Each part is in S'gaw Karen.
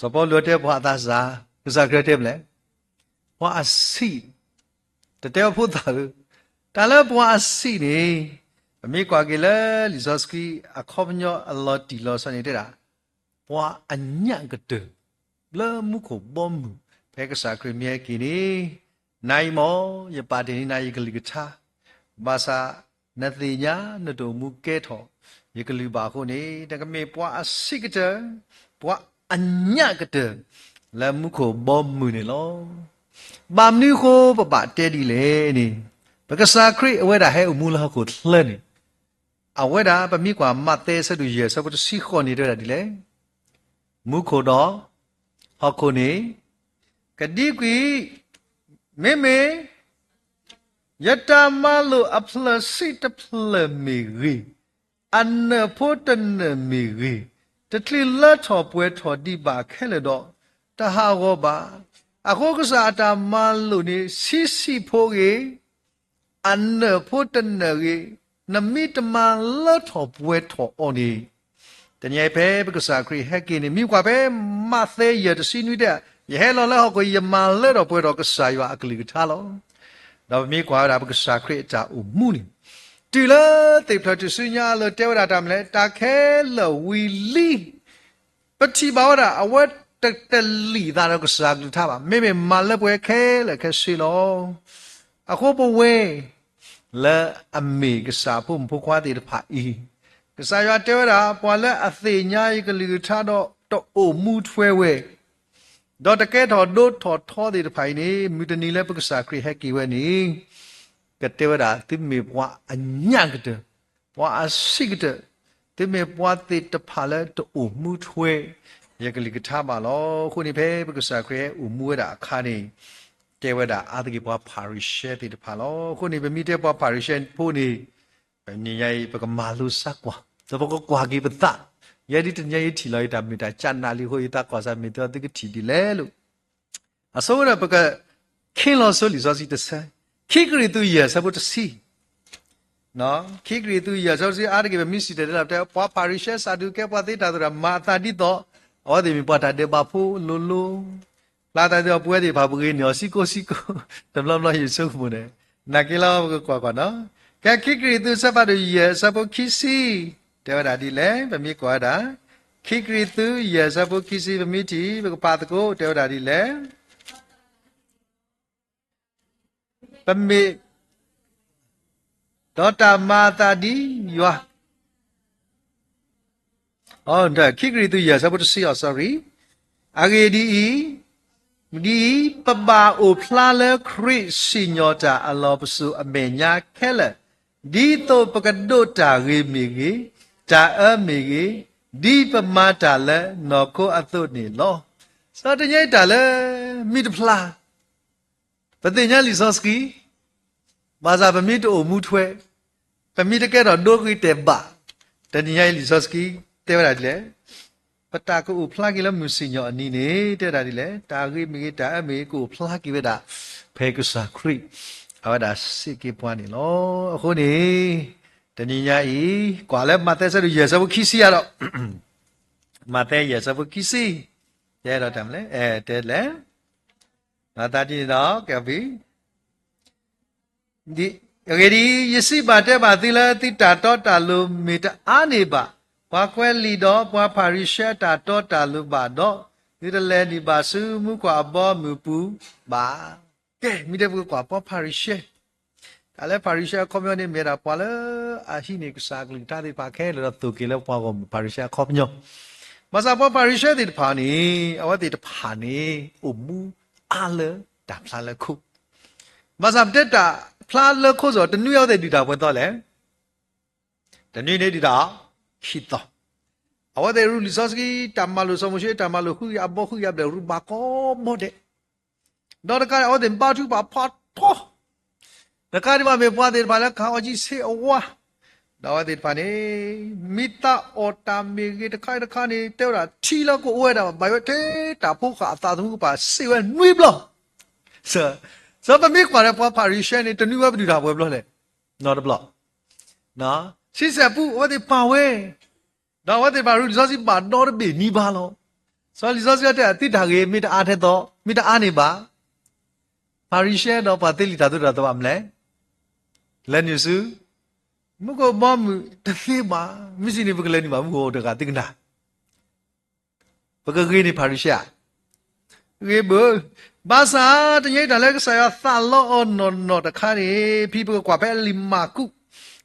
စီၤပီလူးတဲပှၤအသးစၢ်, ကစၢ်ခရံာ်တဲပလဲၣ်, ပှၤအဆံး, တတဲဝဲဖိသၣ်ဧၢ, တၢ်လၢပှၤအဆံးန့ၣ်, ပမ့ၢ်ကွၢ်က့ၤလၢလံာ်စီဆှံအခီပညီအလီၤတံၢ်လီၤဆဲးန့ၣ်တဲဒၣ်, ပှၤအညၣ်ကတၢၢ် လၢမူခိၣ်ဘီမုၢ် ဖဲကစၢ်ခရံာ်မ့ၢ်ဟဲက့ၤန့ၣ်, နၤအံၤမ့ၢ် ယပာ်တ့ၢ်န့ၢ်နၤယကလုၢ်ကထါ, ဘၣ်ဆၣ် နသ့ၣ်ညါနတအိၣ်မူကဲထီၣ်ယကလုၢ်ဘၣ်အဃိန့ၣ်, နကမ့ၢ်ပှၤအဆံးကတၢၢ်, ပှၤအညၣ်ကတၢၢ် လၢမူခိၣ်ဘီမုၢ်န့ၣ်လီၤ. ဘၣ်မနုၤအဃိပဘၣ်တဲဒ်လဲၣ်န့ၣ်, ပကစၢ်ခရံာ်အဝဲဒၣ်ဟဲအိၣ်မူလၢဟီၣ်ခိၣ်ချၢန့ၣ်, အဝဲဒၣ်ပမ့ၢ်ကွၢ်မးသဲအဆၢဒိၣ်ယဲၢ်အဆၢဖိတဆံဃိးန့ၣ်တဲဝဲဒၣ်ဒ်လဲၣ်, မူခိၣ်ဒီးဟီၣ်ခိၣ်န့ၣ် ကဒံကွံာ်, မ့မ့ၢ် ယတၢ်မၤလိာ်အဖျၢၣ်ဆံးတဖျၢၣ်မ့ၢ်ဂ့ၤ, အနၢၣ်ဖိတနၢၣ်မ့ၢ်ဂ့ၤ, တချုးလၢထီၣ်ပှဲၤထီၣ်ဒံးဘၣ်ခဲလၢာ်ဒီး, တဟးဂီၤဘၣ်. အဃိကစၢ်အတၢ်မၤလိာ်န့ၣ် ဆံးဆံးဖိဂ့ၤ, အနၢၣ်ဖိတနၢၣ်ဂ့ၤ, နမ့ၢ်တမၤလၢထီၣ်ပှဲၤထီၣ်အီၤန့ၣ်, တနံၤအံၤဖဲပကစၢ်ခရံာ်ဟဲက့ၤန့ၣ် မ့ၢ်ကွၢ်ဖဲမးသဲယဲၢ်တဆံနွံတဲ, ယဟဲလီၤလၢဟီၣ်ခိၣ် ယမၤလၢထီၣ်ပှဲၤထီၣ်ကစၢ်ယွၤအကလုၢ်ကထါလီၤ. ဒီးပမ့ၢ်ကွၢ်ဝဲဒၣ်ပကစၢ်ခရံာ်အတၢ်အိၣ်မူန့ၣ်, တုၤလၢသ့ၣ်ဖျၢၣ်ထူၣ်စုညါအလၢတဲဝဲဒၣ်တၢ်မနုၤလဲၣ်, တၢ်ခဲလၢာ်ဝံၤလံ ပထံၣ်ဘၣ်ဝဲဒၣ် အဝဲတတလံာ်သးဒီးကစၢ်ကလုၢ်ကထါဘၣ်, မ့မ့ၢ်မၤလၢပှဲၤခဲလၢာ်ခဲဆ့လီၤ. အဃိပဝဲ လၢအမ့ၢ်ကစၢ်ဖိမုၣ်ဖိခွါသ့ၣ်တဖၣ်အံၤ, ကစၢ်ယွၤတဲဝဲဒၣ် ပှၤလၢအသ့ၣ်ညါယကလုၢ်ကထါဒီးတအိၣ်မူထွဲဝဲ ဒီးတကဲထီၣ်ဒိထီၣ်ထီသ့ၣ်တဖၣ်အံၤန့ၣ်, မုၢ်တနံၤလၢပကစၢ်ခရံာ်ဟဲက့ၤဝဲန့ၣ်, ကတဲဝဲဒၣ် သုမ့ၢ်ပှၤအညၣ်ကတၢၢ်, ပှၤအဆံးကတၢၢ်, သုမ့ၢ်ပှၤသ့ၣ်တဖၣ်လၢတအိၣ်မူထွဲ ယကလုၢ်ကထါဘၣ်လီၤ. အဃိန့ၣ်ဖဲပကစၢ်ခရံာ်ဟဲအိၣ်မူဝဲဒၣ်အခါန့ၣ်, တဲဝဲဒၣ်အါတက့ၢ်ပှၤဖၤရံၤၡဲသ့ၣ်တဖၣ်လီၤ. အဃိန့ၣ် ပမ့ၢ်တဲပှၤဖၤရံၤၡဲဖိန့ၣ်, တနံၤညါအံၤ ပကမၤလိစၢ်ကွၢ်, ဒီးပကကွၢ်က့ၤပသး, ယဲဒ်တနံၤညါအံၤထံၣ်လီၤယတၢ်မုာ်တၢ်စၢ်နးလံအဃိ ယသးကွၢ်စၢ်မ့ၢ်သ့သုကထံၣ်ဒ်လဲၣ်လိၤ အဆိကတၢၢ် ပကခ့လီၤဆိလံာ်စီဆှံတဆၢ, ခံကရံၣ်သူးယဲၢ်အဆၢဖိတဆံ, ခံကရံၣ်သူးယဲၢ်အဆၢဖိတဆံ အါတက့ၢ်ပမ့ၢ်စံၣ်တဲၤတဲလီၤ ပတဲ ပှၤဖၤရံၤၡဲ စးဒူၤကဲ ပှၤသ့တၢ်သိၣ်တၢ်မၤအသးဒ်သိး အဝဲသ့ၣ်မ့ၢ်ပှၤတၢ်ဒဲးဘးဖိလိၤလိၤ, ဖျါသးဒ်သိးပဝဲသ့ၣ်တဖၣ်ပဂ့ၤန့ၢ်အီၤစ့ၢ်ကီးစ့ၢ်ကီး, တဘျီဘျီယဆိကမိၣ်န့ၣ်, နာ်က့လီၤပကကွၢ်ကွၢ်နီၤ, ကဲ ခံကရံၣ်သူး အဆၢဖးဒိၣ်ယဲၢ်အဆၢဖိခံဆံ, တဲဝဲဒၣ်ဒ်လဲၣ်, ပမ့ၢ်ကွၢ်ဝဲဒၣ်, ခံကရံၣ်သူး ယဲၢ်အဆၢဖိခံဆံ ပမ့ၢ်ထံၣ် ပကဖးသကိး တဲဝဲဒၣ်ဒ်လဲၣ်, ပမ့ၢ်, ဒီးတၢ်မၤအသးဒ်ယွၤ ခံကရံၣ်သူး ယဲၢ်အဆၢဖိတဆံအီၤ sorry, အဂ့ၢ်ဒ်အံၤ, ဒ်အံၤ, ပဘၣ်အိၣ်ဖျါလၢခရံာ်စံၣ်ညီၣ်တၢ်အလီၢ်ပစိာ်အမဲာ်ညါခဲလၢာ်, ဒ်သိးပကဒိးတၢ်ဂ့ၤမ့ၢ်ဂ့ၤ, တၢ်အၢမ့ၢ်ဂ့ၤ, ဒ်ပမၤတၢ်လၢနီၢ်ခိအသိးန့ၣ်လီၤ. စီၤတညါအံၤတၢ်လၢ မ့ၢ်တဖျါ ပသ့ၣ်ညါလံာ်စီဆှံ, ဘၣ်ဆၣ်ပမ့ၢ်တအိၣ်မူထွဲ, ပမ့ၢ်တကဲထီၣ်ဒိဂ့ၤတဲာ်ဘၣ်, တနံၤညါအံၤလံာ်စီဆှံ တဲဝဲဒၣ်ဒ်လဲၣ်, ပတၢ်ကအိၣ်ဖျါက့ၤလၢမုၢ်စံၣ်ညီၣ်အနံၤန့ၣ် တဲဝဲဒၣ်ဒ်လဲၣ်, တၢ်ဂ့ၤမ့ၢ်ဂ့ၤ တၢ်အၢမ့ၢ်ဂ့ၤ ကအိၣ်ဖျါက့ၤဝဲဒၣ် ဖဲကစၢ်ခရံာ် အဝဲဒၣ်စ့ၢ်ကီးပှၤန့ၣ်လီၤ. အဃိန့ၣ် တနံၤညါအံၤ ကွၢ်လၢမးသဲဆၢဒိၣ်ယဲၢ်ဆၢဖိခံဆံအဒီး, မးသဲယဲၢ်ဆၢဖိခံဆံ, တဲဒီးတၢ်မနုၤလဲၣ်, တဲလဲၣ် မၤသးဒ်န့ၣ်ဒီး ကဲဘံ အဂ့ၢ်ဒ်အံၤ, ယစံးဘၣ်တဲဘၣ်သုလၢ သုတၢ်တီတၢ်လိၤမ့ၢ်တအါန့ၢ်ဘၣ် ပှၤကွဲးလံာ်ဒီးပှၤဖၤရံၤၡဲအတၢ်တီတၢ်လိၤဘၣ်ဒီး, သုတလဲၤနုာ်ဘၣ်ဆူမူခိၣ်အဘီအမုၢ်ပူၤဘၣ်. ကဲ မ့ၢ်တဲပကကွၢ်ပှၤဖၤရံၤၡဲ, တၢ်လၢဖၤရံၤၡဲအခီပညီန့ၣ် မ့ၢ်ဒၣ်ပှၤလၢအဟံးန့ၢ်ကစၢ်အကလုၢ်ကထါသ့ၣ်တဖၣ်ခဲလၢာ်ဒီးသိၣ်က့ၤလၢပှၤဂီၢ်မုၢ် ဖၤရံၤၡဲအခီပညီ, ဘၣ်ဆၣ်ပှၤဖၤရံၤၡဲသ့ၣ်တဖၣ်န့ၣ် အဝဲသ့ၣ်တဖၣ်န့ၣ် အိၣ်မူအါလၢတၢ်ဖျါလၢခိၣ်, ဘၣ်ဆၣ်ပတဲတၢ်ဖျါလၢခိၣ်စ့ၢ်ကီး တနွံအဝဲသ့ၣ်ဒုၣ်တၢ်ပှဲၤသီလဲၣ် တနွံန့ၣ်ဒုၣ်တၢ်ခံသီ, အဝဲသ့ၣ်ရူၢ်လံာ်စီဆှံ တၢ်မၤလိာ်စီၤမိၤၡ့ တၢ်မၤလိာ်ဃုအဘီဃုအဘျဲၣ်ရူၢ်ဘၣ်ကိးဘီဒဲး, ဒီးတကးဒံး အဝဲသ့ၣ်ဘါထုကဖၣ်ဖးထီ, တကးဒံးဘၣ်မ့ၢ်ပှၤသ့ၣ်တဖၣ်လၢကဟးအီၣ်ကံဆ့အဝါ, ဒီးအဝဲသ့ၣ်တဖၣ်န့ၣ် မ့ၢ်သးအီၣ်တၢ်မ့ၢ်ဂ့ၤတခါတခါန့ၣ် တဲဝဲဒၣ်ထံလၢကအိၣ်ဝဲဒၣ် ဘၣ်ယိၣ်ထဲတၢ်ဖိဃာ်အသးသမူကပၤစံးဝဲနွံဘျီ စီၤပမ့ၢ်ကွၢ်ဒီးပှၤဖၤရံၤၡဲန့ၣ် တနွံဝဲပဒုၣ်တၢ်ပှဲၤဘျီလဲၣ်, နီတဘျီ, ဆံဆဲၣ်ပူ အဝဲသ့ၣ်ပာ်ဝဲ, ဒီးအဝဲသ့ၣ်တဖၣ်ရူၢ်လံာ်စီဆှံဘၣ်ဒီတဘ့ၣ်နွံဘါလီၤ. စီၤလံာ်စီဆှံတဲ သုတၢ်ဂ့ၤမ့ၢ်တအါထဲသိး မ့ၢ်တအါန့ၢ်ဘၣ်, ဖၤရံၤၡဲဒီးပှၤသ့လံာ်တၢ်သိၣ်တၢ်သီဘၣ်မနုၤလဲၣ်, လဲၤနုာ်ဆူ မူခိၣ်ဘီမုၢ်တသ့ဘၣ်, မ့ၢ်စံးန့ၣ် ပကလဲၤနုာ်ဘၣ်မူခိၣ်တဂၤသုကနၣ် ပကဂ့ၤန့ၢ်ဖၤရံၤၡဲဧါ, ဂ့ၤဘၣ်, ဘၣ်ဆၣ် တနံၤအံၤတၢ်လၢကစၢ်ယွၤသးလီအီၤနီၢ်နီၢ်တခါန့ၣ် ဖဲပကကွၢ်ဖဲလံာ်မၢ်ကူး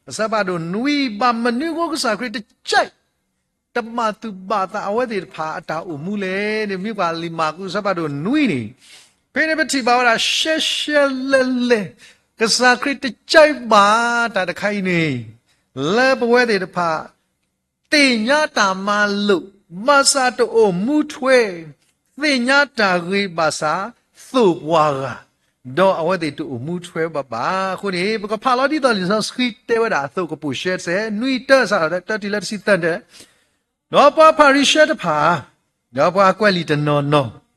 အဆၢဖးဒိၣ်နွံ ဘၣ်မနုၤအဃိကစၢ်ခရံာ်တကဲ တဘၣ်သူၣ်ဘၣ်သးအဝဲသ့ၣ်တဖၣ်အတၢ်အိၣ်မူလဲၣ်န့ၣ် မ့ၢ်ကွၢ်လံာ်မၢ်ကူးအဆၢဖးဒိၣ်နွံန့ၣ်, ဖဲန့ၣ်ပထံၣ်ဘၣ်ဝဲဒၣ်ရှဲရှဲလဲၤလဲၤ ကစၢ်ခရံာ်တကဲဘၣ်တၢ်တခါအံၤန့ၣ် လၢပဝဲသ့ၣ်တဖၣ် သ့ၣ်ညါတၢ်မၤလိာ် ဘၣ်ဆၣ်တအိၣ်မူထွဲ, သ့ၣ်ညါတၢ်ဂ့ၤဘၣ်ဆၣ် သိၣ်ပှၤဂၤ, ဒီးအဝဲသ့ၣ်တအိၣ်မူထွဲဘၣ်ဘၣ်. အဃိန့ၣ် ပကဖးလီၤဒ်သိးလံာ်စီဆှံတဲဝဲဒၣ်အသိး ကပိာ်ရှဲစဲး နွံတၢ စးထီၣ်တၢတုၤလၢတဆံသၢန့ၣ်, ဒီးပှၤဖၤရံၤၡဲတဖၣ် ဒီးပှၤကွဲးလံာ်တနီၤနီၤ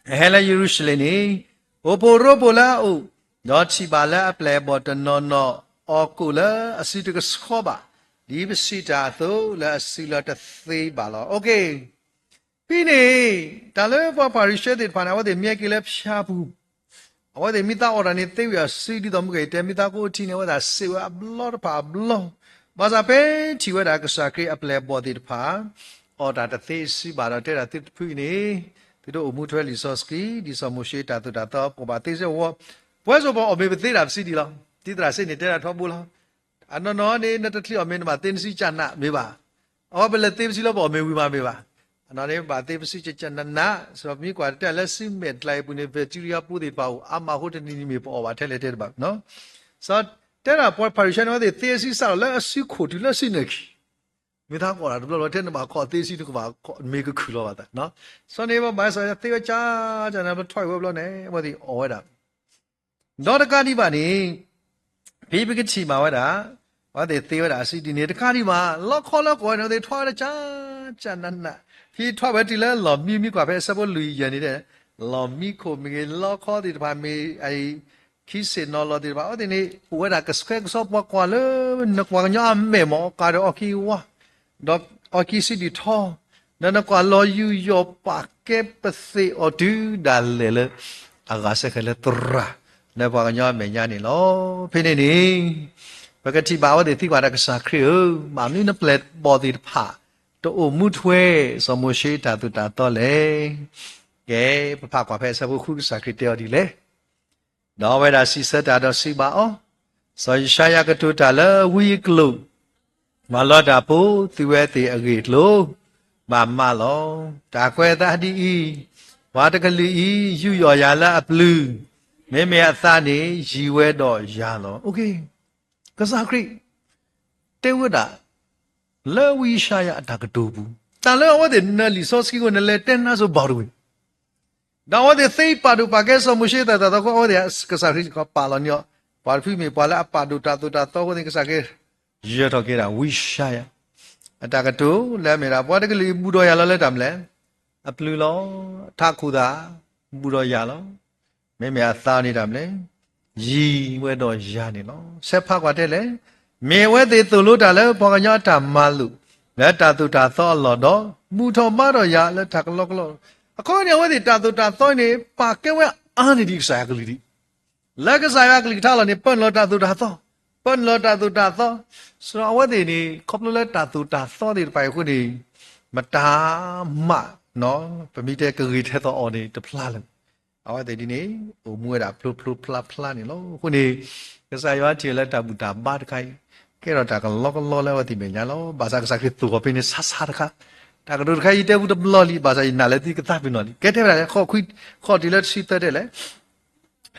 အဟဲလၢယရူၤၡလ့ၣ်န့ၣ်, အိၣ်ဖှိၣ်ရိဖှိၣ်လၢအအိၣ်, ဒီးထံၣ်ဘၣ်လၢအပျဲၢ်အဘီၣ်တနီၤနီၤ အီၣ်ကိၣ်လၢအစုတကဆှီဘၣ်, ဒ်ပစံးတၢ်အသိးလၢအစုလီၤတသ့ဘၣ်လီၤ. ဖဲန့ၣ် တၢ်လၢပှၤဖၤရံၤၡဲသ့ၣ်တဖၣ်န့ၣ် အဝဲသ့ၣ်မ့ၢ်က့ၤလၢဖၠါပူၤ, အဝဲသ့ၣ်မ့ၢ်သးအီၣ်တၢ်န့ၣ် သ့ဝံၤအစုဒ်သိးမုၢ်ဂ့ၤတဲ မ့ၢ်သးကိးထံန့ၣ် အဝဲသ့ၣ်စံးဝဲအဘျီတဖၣ်အဘျီ, ဘၣ်ဆၣ်ဖဲထံၣ်ဝဲဒၣ်ကစၢ်ခရံာ်အပျဲၢ်အဘီၣ်သ့ၣ်တဖၣ် အီၣ်တၢ်တသ့စုဘၣ်ဒီး တဲဒၣ်သုတဖုအံၤန့ၣ် သုတအိၣ်မူထွဲလံာ်စီဆှံ ဒ်စီၤမိၤၡ့တၢ်သိၣ်တၢ်သီ ပှၤဘၣ်သ့စ့ၢ်ဝဲ, ပဝဲစိၤပှၤအီၣ်မ့ၤပသ့ဒၣ်ပစုဒံးလီၤ. ဒ်သရၣ်စ့န့ၣ် တဲဒၣ်ထီဘိလီၤ. အနီၢ်နီၢ်န့ၣ် နတချံအီၣ်မ့ၤနဘၣ်သ့နစုကနးမ့ၢ်ဘၣ်. အဝဲပလဲၤသ့ပစုလၢပအီၣ်မ့ၤဝံၤမးမ့ၢ်ဘၣ်. အနီၢ်န့ၣ် ဘၣ်သ့ပစုကနးနး, စးမံကွၢ်တၢ်လၢစုမဲာ်ကျါအံၤပူၤန့ၣ် ဘဲၣ်ထံရံယါပူၤသ့ၣ်တဖၣ်အိၣ် အါမးအဃိတနံၤနံၤမ့ၢ်ပအီၣ်ဘၣ်ထဲလဲၣ်တဲတဘၣ်. စီၤတဲဒၣ်ပှၤဖၤရံၤၡဲန့ၣ် အဝဲသ့ၣ်သ့အစုစးထီၣ်လၢအစုခိၣ်တုၤလၢအစုနၢၣ်ခံ မ့ၢ်သးကအီၣ်တၢ်တဘျီဘျီ ထဲနဘၣ်ခီၣ်သ့စုနကဘၣ်ခီၣ်မ့ၤကခုၣ်လီၤဘၣ်သး. စီၤန့ၣ်ဘၣ်ဘၣ်စီၤသ့ဝဲကၢ်ကၢ်န့ၣ် ပထီၣ်အံၤဝဲဘျီန့ၣ် အဝဲသ့ၣ်အီၣ်ဝဲဒၣ် ဒီးတကးဒံးဘၣ်န့ၣ် ဖဲပကထံၣ်ဘၣ်ဝဲဒၣ် အဝဲသ့ၣ်သ့ဝဲဒၣ်အစုဒ်န့ၣ် တကးဒံးဘၣ် လီခီလၢကီၢ်ဝဲန့ၣ် အဝဲသ့ၣ်ထွါဝဲဒၣ်ကၢ်ကၢ်နးနး, ဖဲထွါဝဲတုၤလၢလီၢ်မံမံကွၢ်ဖဲအဆၢဖိလွံၢ်ယဲၢ်န့ၣ် လီၢ်မံခိၣ်မ့ၢ်ဂ့ၤ လီခီသ့ၣ်တဖၣ်မ့ၢ် ခံဆ့ၣ်နီၤလီၤသ့ၣ်တဖၣ် အဝဲသ့ၣ်န့ၣ် အိၣ်ဝဲဒၣ်ကဆှဲကဆှီ ပှၤကွၢ်လၢ နကွၢ်ကညီအမဲာ်မ့ၢ်အီၣ်ကးဒီးအီၣ်က့ၤဝါ ဒီးအီၣ်က့ၤစုဒုၣ်ထီ ဒီးနကွၢ်လီၤယူးယီၣ်ပာ်ကဲပသ့ၣ်အီၤတုၤဒၣ်လဲာ်လၢ အဂၤစဲဃဲၤလၢသရၣ် လၢပှၤကညီအမဲာ်ညါန့ၣ်လီၤ. ဖဲန့ၣ်န့ၣ် ပကထံၣ်ဘၣ်အဝဲသ့ၣ်သံကွၢ်တၢ်ကစၢ်ခရံာ်ဧၢ, ဘၣ်မနုၤနပျဲၢ်ဘီၣ်သ့ၣ်တဖၣ် တအိၣ်မူထွဲ စီၤမိၤၡ့တၢ်သိၣ်တၢ်သီလဲၣ်. ကဲ ပဖးကွၢ်ဖဲအဆၢဖိဃု ကစၢ်ခရံာ်တဲအီၤဒ်လဲၣ်. ဒီးအဝဲဒၣ်စံးဆၢတၢ်ဒီးစံးဘၣ်အီၤ, စီၤယၡါယၤကတိၤတၢ်လၢဝံအကျိာ်, မၤလီတၢ်ဖိသုဝဲသ့ၣ်အဂ့ၢ်အကျိၤ ဘၣ်မးလီၤ. တၢ်ကွဲးအသးဒ်အံၤ, ပှၤတကလုာ်အံၤ ယူးယီၣ်ယၤလၢအပျုၤ, မ့မ့ၢ်အသးန့ၣ် ယံၤဝဲဒီးယၤလီၤ. ကစၢ်ခရံာ် တဲဝဲဒၣ် လၢဝံယၡါယၤအတၢ်ကတိၤပူၤ, တၢ်လၢအဝဲသ့ၣ်နၢၤလံာ်စီဆှံအဃိ နလဲၤတဲနါစိၤဘၣ်တဝ့ၢ် ဒီးအဝဲသ့ၣ်သ့ပာ်ဒိၣ်ပာ်ကဲစီၤမိၤၡ့တၢ်သိၣ်တၢ်သီအဃိ အဝဲသ့ၣ်ကစၢ်ခရံာ်ကပာ်လီၤန့ၢ်အီၤ, ပှၤတဖုမ့ၢ်ပှၤလၢအပာ်ဒိၣ်တၢ်သိၣ်တၢ်သီအဃိန့ၣ် ကစၢ်ခရံာ် ယၢၤထီၣ်က့ၤဒၣ်ဝံယၡါယၤ အတၢ်ကတိၤလၢအမ့ၢ်ဒၣ် ပှၤတကလုာ်အံၤ ဘူၣ်ဒီးယၤလီၤလၢတၢ်မနုၤလဲၣ်, အပျုၤလီၤ, ထးခိၣ်သး ဘူၣ်ဒီးယၤလီၤ. မ့မ့ၢ်အသးန့ၣ်တၢ်မနုၤလဲၣ်, ယံၤဝဲဒီးယၤန့ၣ်လီၤ. ဆဲးဖးကွၢ်တဲလဲၣ်, မ့ၢ်အဝဲသ့ၣ်သိၣ်လိတၢ်လၢပှၤကညီအတၢ်မၤလိာ် လၢတၢ်သိၣ်တၢ်သီအလီၢ်ဒီး ဘူၣ်ထီၣ်ဘါထီၣ်ယၤလၢတၢ်ကလီကလီ, အခီပညီန့ၣ် အဝဲသ့ၣ်တၢ်သိၣ်တၢ်သီန့ၣ် ပာ်ကဲဝဲအါန့ၢ်ဒံးကစၢ်ယွၤကလုၢ်ဒံး, လၢကစၢ်ယွၤကလုၢ်ကထါလီၢ်န့ၣ် ပၢနုာ်လီၤတၢ်သိၣ်တၢ်သီ, ပၢနုာ်လီၤတၢ်သိၣ်တၢ်သီ, စးထီၣ်အဝဲသ့ၣ်န့ၣ် ခီဖျိလၢတၢ်သိၣ်တၢ်သီသ့ၣ်တဖၣ်အံၤအဃိန့ၣ် မတၤမး ပမ့ၢ်တဲကဂ့ၤထဲသိးအီၤန့ၣ်တဖျါလၢၤ, အဝဲသ့ၣ်ဒ်န့ၣ် အိၣ်မူဝဲဒၣ်ဖျိဖျိဖျါဖျါန့ၣ်လီၤ. အဃိန့ၣ် ကစၢ်ယွၤထံၣ်လၢတၢ်ဘူၣ်တၢ်ဘါတခါအံၤ ကဲထီၣ်တၢ်ကလီကလီလၢအဝဲသ့ၣ်မဲာ်ညါလီၤ. ဘၣ်ဆၣ်ကစၢ်ခရံာ်သိၣ်အီၤဖဲန့ၣ်ဆါဆါတခါ, တၢ်ကတိၤတခါအံၤတဲပူတဘျီလံ, ဘၣ်ဆၣ်ယနာ်လၢသုကသးပ့ၤနီၣ်လံ. ကဲထဲဒၣ်လဲၣ်, ဃိးတုၤလၢတဆံသၢတဲလဲၣ်,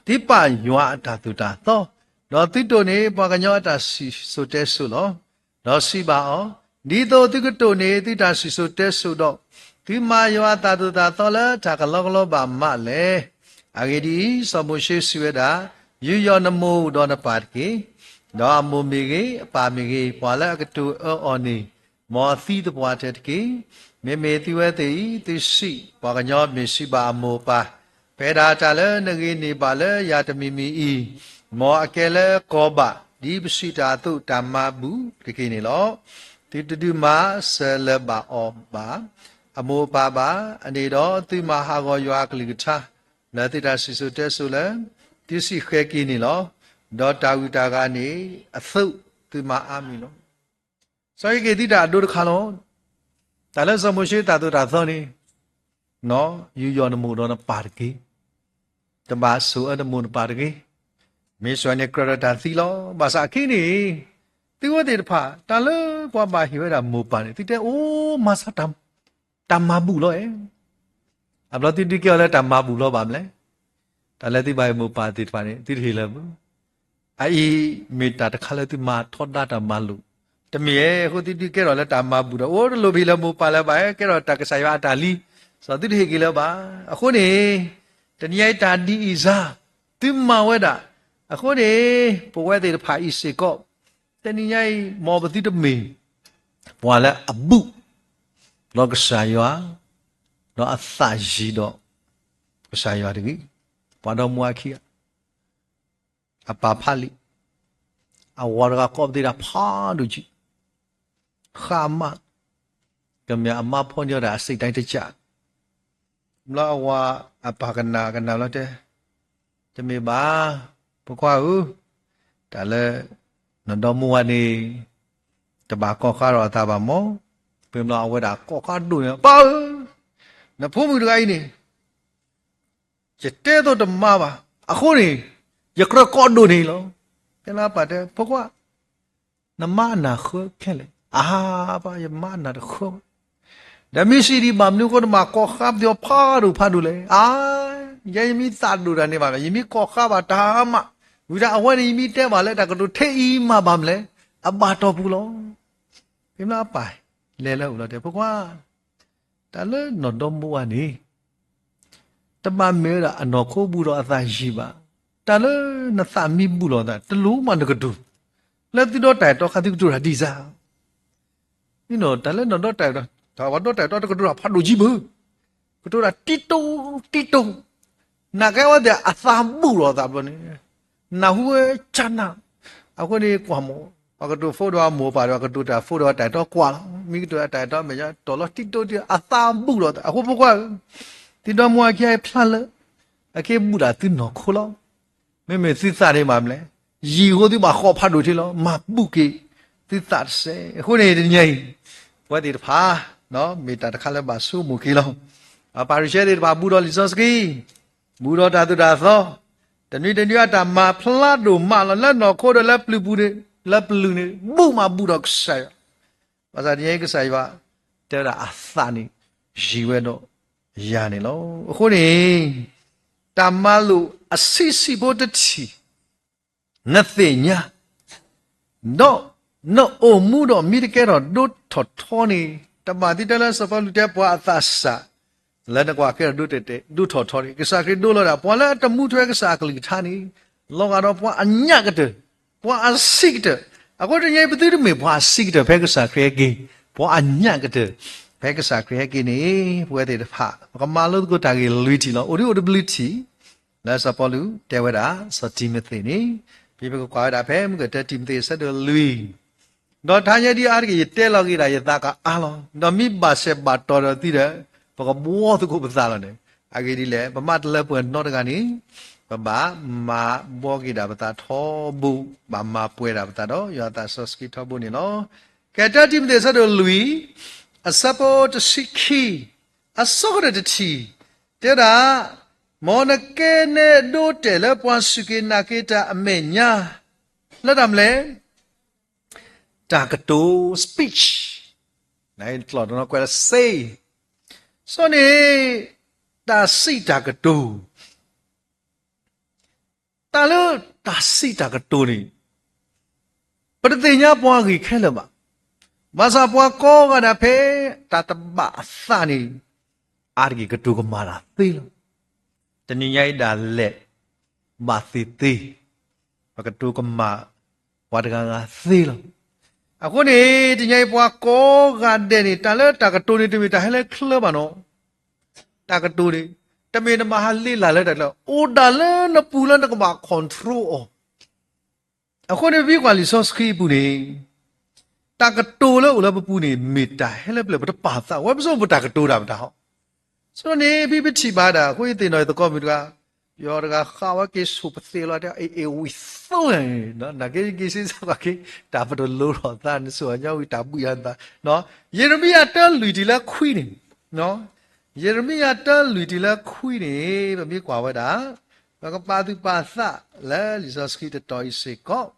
သုပာ်ယွၤအတၢ်သိၣ်တၢ်သီ, ဒီးသုတိၢ်န့ၢ်ပှၤကညီအတၢ်စံၣ်စိၤတဲစိၤလီၤ. ဒီးစံးဘၣ်အီၤ, ဒ်သိးသုကတိၢ်န့ၢ်သုတၢ်စံၣ်စိၤတဲစိၤဒီး, သုမၤယွၤအတၢ်သိၣ်တၢ်သီလၢတၢ်ကလီကလီဘၣ်မးလဲၣ်. အဂ့ၢ်ဒ်အံၤ, စီၤမိၤၡ့စံးဝဲဒၣ်, ယူးယီၣ်နမိၢ်ဒီးနပၢ်တက့ၢ်. ဒီးအမိၢ်မ့ၢ်ဂ့ၤ, အပၢ်မ့ၢ်ဂ့ၤ, ပှၤလၢအကတိၤအၢအီၤန့ၣ်, မ်အသံသပှၢ်တၢၢ်တက့ၢ်. မ့မ့ၢ်သုဝဲသ့ၣ်အံၤ, သုစံး, ပှၤကညီမ့ၢ်စံးဘၣ်အမိၢ်အပၢ်, ဖဲဒၣ်တၢ်လၢနဂ့ၤန့ၢ်ဘၣ်လၢယၤတမံၤမံၤအံၤ, မ်အကဲလၢကီၢ်ဘၣ်, ဒ်ပစံးတၢ်အသိးတၢ်မၤဘူၣ်တက့ၢ်န့ၣ်လီၤ. သုတဒုးမၤစၢၤလၢၤဘၣ်အီၤဘၣ်. အမိၢ်အပၢ်ဘၣ်, အန့ၣ်ဒီးသုမၤဟးဂီၤယွၤအကလုၢ်ကထါ လၢသုတၢ်စံၣ်စိၤတဲစိၤလၢ သုစံၣ်ဃဲၤက့ၤန့ၣ်လီၤ. ဒီးတၢ်ဂုၤတၢ်ဂၤန့ၣ် အသိးသုမၤအါမံၤလီၤ. စီၤယံးက့ၤသုတၢ်အဒိတခါလီၤ. တၢ်လၢစီၤမိၤၡ့တၢ်သိၣ်တၢ်သီန့ၣ်, ယူးယီၣ်နမိၢ်ဒီးနပၢ်တက့ၢ်. တဘၣ်ဆိၣ်အၢနမိၢ်နပၢ်တဂ့ၤ. မ့ၢ်ဆိၣ်အၢန့ၣ်ကြၢးဒီးတၢ်သံလီၤ. ဘၣ်ဆၣ်အခဲအံၤန့ၣ် သုဝဲသ့ၣ်တဖၣ် တၢ်လၢပှၤဘၣ်ဟ့ၣ်ဝဲဒၣ်မိၢ်ပၢ်န့ၣ် သုတဲအိၣ်မၤစၢၤ တၢ်မၤဘူၣ်လီၤအဲၣ်. အဘျီသုဒုးကဲအီၤလၢတၢ်မၤဘူၣ်လီၤဘၣ်မလဲၣ်. တၢ်လၢသုဘၣ်ဟ့ၣ်မိၢ်ပၢ်သ့ၣ်တဖၣ်န့ၣ် သုတဟ့ၣ်လၢၤဘၣ်. အအံၤမ့ၢ်တၢ်တခါလၢသုမၤထီဒါတၢ်မၤလိာ်, တမ့ၢ်အဃိသုဒုးကဲထီၣ်လၢတၢ်မၤဘူၣ်ဒီး အိၣ်တလိၣ်ဖဲလၢမိၢ်ပၢ်လၢၤဘၣ်, ကဲထီၣ်တၢ်ကစၢ်ယွၤအတၢ်လံ, စီၤသုတဟ့ၣ်က့ၤလၢၤဘၣ်. အဃိန့ၣ် တနံၤညါအံၤတၢ်ဒ်အံၤစါ သုမၤဝဲဒၣ်. အဃိန့ၣ် ပဝဲသ့ၣ်တဖၣ်အံၤစ့ၢ်ကီး တနံၤညါအံၤ မ်ပသုတမ့ၢ် ပှၤလၢအဘူၣ် ဒီးကစၢ်ယွၤ, ဒီးအသးယံၤဒီး ကစၢ်ယွၤတဂ့ၤ. ပှၤဒီမါဝၤခံဂၤ အပၢ်ဖးလံာ်, အဝၤတဂၤကိးပသူဒၣ်ဖးဒိၣ်ကံ, ဃါအမါ, ကမ့ၢ်အမါဖီၣ်ညီဒၣ်အစံးတၢ်တကး, ဘျီအဝၤအပၢ်ကနၣ်ကနၣ်ဘျီတဲ, တမ့ၢ်ဘၣ်, ဖိခွါဧၢ, တၢ်လၢ နဒီမါဝၤန့ၣ် တဘၣ်ကိးဃါဒီးအသးဘၣ်မး, ဖဲဘျီအဝဲဒၣ်ကိးဃါဒိၣ်န့ၣ်, ပၢ်ဧၢ, နဖိမုၣ်တဂၤအံၤန့ၣ် ယတဲသိးတမါဘၣ်, အဃိန့ၣ် ယကြၢးကိးဒိၣ်န့ၣ်လီၤ. ဖဲလၢအပၢ်တဲ ဖိခွါ, နမါအနၢ်ဃၢခဲလၢာ်, အါ, ပၢ်ယမါအနၢ်တဃၢဘၣ်. ဒီးမ့ၢ်စံးဒံးဘၣ်မနုၤအဃိ နဘၣ်ကိးဃါပသူဖးဒိၣ်ဖးဒိၣ်လဲၣ်. အါ, ယဲယမ့ၢ်သးဒိၣ်တၢ်န့ၣ်ဘၣ်, ယမ့ၢ်ကိးဃါဘၣ်တၢ်မး, ဝံၤဒီးအဝဲန့ၣ် ယမ့ၢ်တဲဘၣ်လၢတၢ်ကတိၤထဲအံၤမးဘၣ်မလဲၣ်, အဘၣ်တီၢ်ပူၤလီၤ. ဖဲလၢအပၢ်လဲၤလၢအအိၣ်လီၤတဲ ဖိခွါ တၢ်လၢနီၢ်ဒီမါဝၤန့ၣ် တဘၣ်မ့ၢ်ဝဲဒၣ်အနီၢ်ခိဘူၣ်ဒီးအသးယံၤဘၣ်. တၢ်လၢနသးမံဘူၣ်လီၤသး တလိၣ်မးနကတိၤ လၢသုဒီတၢ်အဲၣ်တီခါ သုကတိၤတၢ်ဒ်စါ တၢ်လၢနီၢ်ဒီတၢ်အဲၣ်တီ, တၢ်ဝဲဒီတၢ်အဲၣ်တီတကတိၤတၢ်ဖးဒိၣ်ကံဘၣ်, ကတိၤတၢ်တံတိ, တံတိ, နာ်ကဲဝဲသ့ၣ်အသးဘူၣ်လီၤသးဘျီန့ၣ်, နၢ်ဟူဝဲကနၣ်, အဃိန့ၣ်ကွၢ်မိၢ်, ပှၤကတိၤဖိဒီးမိၢ်ပၢ်ဒီး ကတိၤတၢ်ဖိဒီးတၢ်အဲၣ်တီကွၢ်လီၤ, မ့ၢ်ကတိၤတၢ်အဲၣ်တီမဲာ်ညါ တီၢ်လီၤတံတိတံ, အသးဘူၣ်လီၤသး, အဃိဖိခွါဧၢ, သုဒီမါဝၤခံဂၤဖျါလၢ အက့ၤဘူၣ်ဒၣ်သုနီၢ်ခိလီၤ. မ့မ့ၢ်သုသးန့ၣ်ဘၣ်မလဲၣ်, ယံာ်အဃိသုဘၣ်ဃီဖးဒိၣ်ထဲလီၤ, မၤဘူၣ်က့ၤသုသးတစဲး. အဃိန့ၣ်တနံၤအံၤ ပဝဲသ့ၣ်တဖၣ် မ့ၢ်တၢ်တခါလၢဘၣ်ဆိကမိၣ်က့ၤလီၤ. ပှၤဖၤရံၤၡဲသ့ၣ်တဖၣ် ဘူၣ်ဒီးလံာ်စီဆှံ, ဘူၣ်ဒီးတၢ်သိၣ်တၢ်သီ, တနွံတနွံအတၢ်မၤဖျါဒိၣ်မးလီၤ. လၢနီၢ်ခိဒီးလၢပျုၤပူၤန့ၣ်, လၢပျုၤန့ၣ် ဘူၣ်မးဘူၣ်ဒီးကစၢ်ယွၤ, ဘၣ်ဆၣ်တနံၤအံၤကစၢ်ယွၤ တဲဝဲဒၣ်အသးန့ၣ် ယံၤဝဲဒီးယၤန့ၣ်လီၤ. အဃိန့ၣ် တၢ်မၤလိာ်အဆံးဆံးဖိတထံၣ် နသ့ၣ်ညါ ဒီးနအိၣ်မူဒီးမ့ၢ်တကဲထီၣ်ဒိထီၣ်ထီန့ၣ်, တဘၣ်သ့ၣ်တဖၣ်လၢစီၤပီလူးတဲပှၤအသးစၢ် လၢနကွၢ်ကဲထီၣ်ဒိတဲာ်တဲာ် ဒိထီၣ်ထီန့ၣ်, ကစၢ်ခရံာ်ဒိလီၤဒၣ် ပှၤလၢအတမူထွဲကစၢ်အကလုၢ်ကထါန့ၣ် လီၤဂာ်ဒီးပှၤအညၣ်ကတၢၢ်, ပှၤအဆံးကတၢၢ်. အဃိတနံၤအံၤ ပသုတမ့ၢ်ပှၤအဆံးကတၢၢ်ဖဲကစၢ်ခရံာ်ဟဲက့ၤ, ပှၤအညၣ်ကတၢၢ်ဖဲကစၢ်ခရံာ်ဟဲက့ၤန့ၣ် ပဝဲသ့ၣ်တဖၣ် ပကမၤလိသကိးတၢ်ဂ့ၢ်လွံၢ်ထံၣ်လီၤ. အိၣ်ဒံးအိၣ်တဘျုးထံၣ် လၢစီၤပီလူးတဲဝဲဒၣ် စီၤတံၤမသ့းန့ၣ်, ဖဲပကကွၢ်ဝဲဒၣ်ဖဲ မုၢ်ကတၢၢ်တံၤမသ့း အဆၢဒိၣ်လွံၢ်, ဒီးတဟါညါဒ်အါတက့ၢ် ယတဲလီၤက့ၤဒၣ်ယသးကအါလီၤ. ဒီးမ့ၢ်ဘၣ်ဆဲးဘၣ်တီၢ်ဒီးသုဒီး ပကဘှီသကိးပသးလီၤန့ၣ်. အဂ့ၢ်ဒ်လဲၣ်, ပမ့ၢ်တလၢပှဲၤနီတဂၤန့ၣ် ပဘၣ်မၤဘှီက့ၤဒၣ်ပသးထီဘိ, ဘၣ်မၤပှဲၤဒၣ်ပသးဒီး ယွၤသးစီဆှံထီဘိန့ၣ်လီၤ. ကတၢၢ်တံၤမသ့း အဆၢဒိၣ်လွံၢ်, အဆၢဖိတဆံခံ, အဆိကတၢၢ်တထံၣ်, တဲဒၣ်, မ်နကဲနဲဒိတဲာ်လၢပှၤစူၢ်က့ၤနာ်က့ၤတၢ်အမဲာ်ညါ လၢတၢ်မနုၤလဲၣ်, တၢ်ကတိၤ speech, နကျိာ်တနီၤကွဲးလၢ say, စီၤန့ၣ် တၢ်စံးတၢ်ကတိၤ, တၢ်လၢတၢ်စံးတၢ်ကတိၤန့ၣ် ပတသ့ၣ်ညါပှၤဂ့ၢ်ခဲလၢာ်ဘၣ်. ဘၣ်ဆၣ်ပှၤကိးဂၤဒဲးဖဲတၢ်တဘၣ်အသးန့ၣ် အါတက့ၢ်ကတိၤကမၣ်တၢ်သ့လီၤ. တနံၤညါအံၤဒၣ်လဲာ် ဘၣ်သ့ၣ်သ့ ပကတိၤကမၣ်ပှၤတဂၤဂၤသ့လီၤ. အဃိန့ၣ် တနံၤညါအံၤပှၤကိးဂၤဒဲးန့ၣ် တၢ်လၢတၢ်ကတိၤန့ၣ် တမ့ၢ်တၢ်ဟဲလၢချၢဘၣ်နီၤ. တၢ်ကတိၤန့ၣ် တမ့ၢ်နဘၣ်ဟးလ့လာ်လၢတၢ်လၢ အိၣ်ဒၣ်လၢနပူၤလၢနကဘၣ် control အီၤ. အဃိန့ၣ် ပမ့ၢ်ကွၢ်လံာ်စီဆှံအပူၤန့ၣ် တၢ်ကတိၤလၢအိၣ်လၢပပူၤန့ၣ် မ့ၢ်တၢ်ဟဲလၢပျၢၤ ပတပာ်သးဝဲ ပစိပတၢ်ကတိၤတၢ်မတၤဟီ. ဆိန့ၣ် ဖဲပထံၣ်ဘၣ်ဒၣ် အဃိယသ့ၣ်နီၣ်ယသကိးမုၣ်တဂၤ, ယီၤတဂၤဃးဝဲက့ၤဆိၣ်ပသ့လီၤ တဲအ့ၣ်အ့ၣ်ဝံၤသိလၢ, နာ်က့က့ၤစ့စ့ၢ်ကီးက့ၤ တၢ်ပတလိၤထီၣ်သး နဆိၣ်အညီဝံၤတၢ်ဘှံးအသး, ယံးရမံယၤတၢလွံၢ်တုၤလၢခွံန့ၣ်, ယံးရမံယၤတၢလွံၢ်တုၤလၢခွံန့ၣ် ပမ့ၢ်ကွၢ်ဝဲဒၣ် ပကပာ်သူၣ်ပာ်သးလၢလံာ်စီဆှံတတီၤအံၤစ့ၢ်ကီး,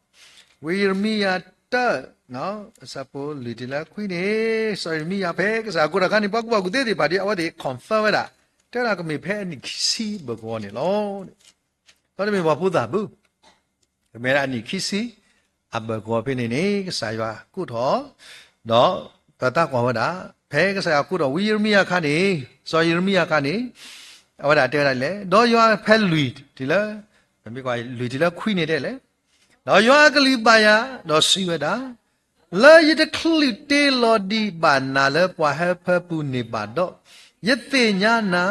ဝံယံးရမံယၤတၢ အဆၢဖိလွံၢ်တုၤလၢခွံန့ၣ်, စီၤယံးရမံယၤဖဲကစၢ်ယွၤကိးထီၣ်အခါန့ၣ် ပှၤကူၣ်ဘၣ်ကူၣ်သ့သ့ၣ်တဖၣ်ဒီး အဝဲသ့ၣ် confirm ဝဲဒၣ်, တဲဝဲဒၣ်ကမ့ၢ်ဖဲအနံၣ်ခံဆံဘၢၣ်ကဝီၤန့ၣ်လီၤ. ဒီးတမ့ၢ်ပှၤဖိသၣ်ဘၣ် ကမ့ၢ်ဒၣ်အနံၣ်ခံဆံ အဘၢၣ်ကဝီၤဖဲန့ၣ်န့ၣ် ကစၢ်ယွၤကိးထီၣ်, ဒီးပသးကွၢ်ဝဲဒၣ် ဖဲကစၢ်ယွၤကိးထီၣ်ဝံယံးရမံယၤအခါန့ၣ်, စီၤယံးရမံယၤအခါန့ၣ်, အဝဲဒၣ်တဲဝဲဒၣ်လဲၣ်, ဒီးယွၤဖဲလွံၢ်တုၤလၢ, လွံၢ်တုၤလၢခွံန့ၣ်တဲလဲၣ်, ဒီးယွၤအကလုၢ်ဘၣ်ယၤ, ဒီးစံးဝဲဒၣ်, လၢယတချုးတ့လီၤဒံးဘၣ်နၤလၢပှၤဟၢဖၢပူၤန့ၣ်ဘၣ်ဒီး, ယသ့ၣ်ညါနၤ,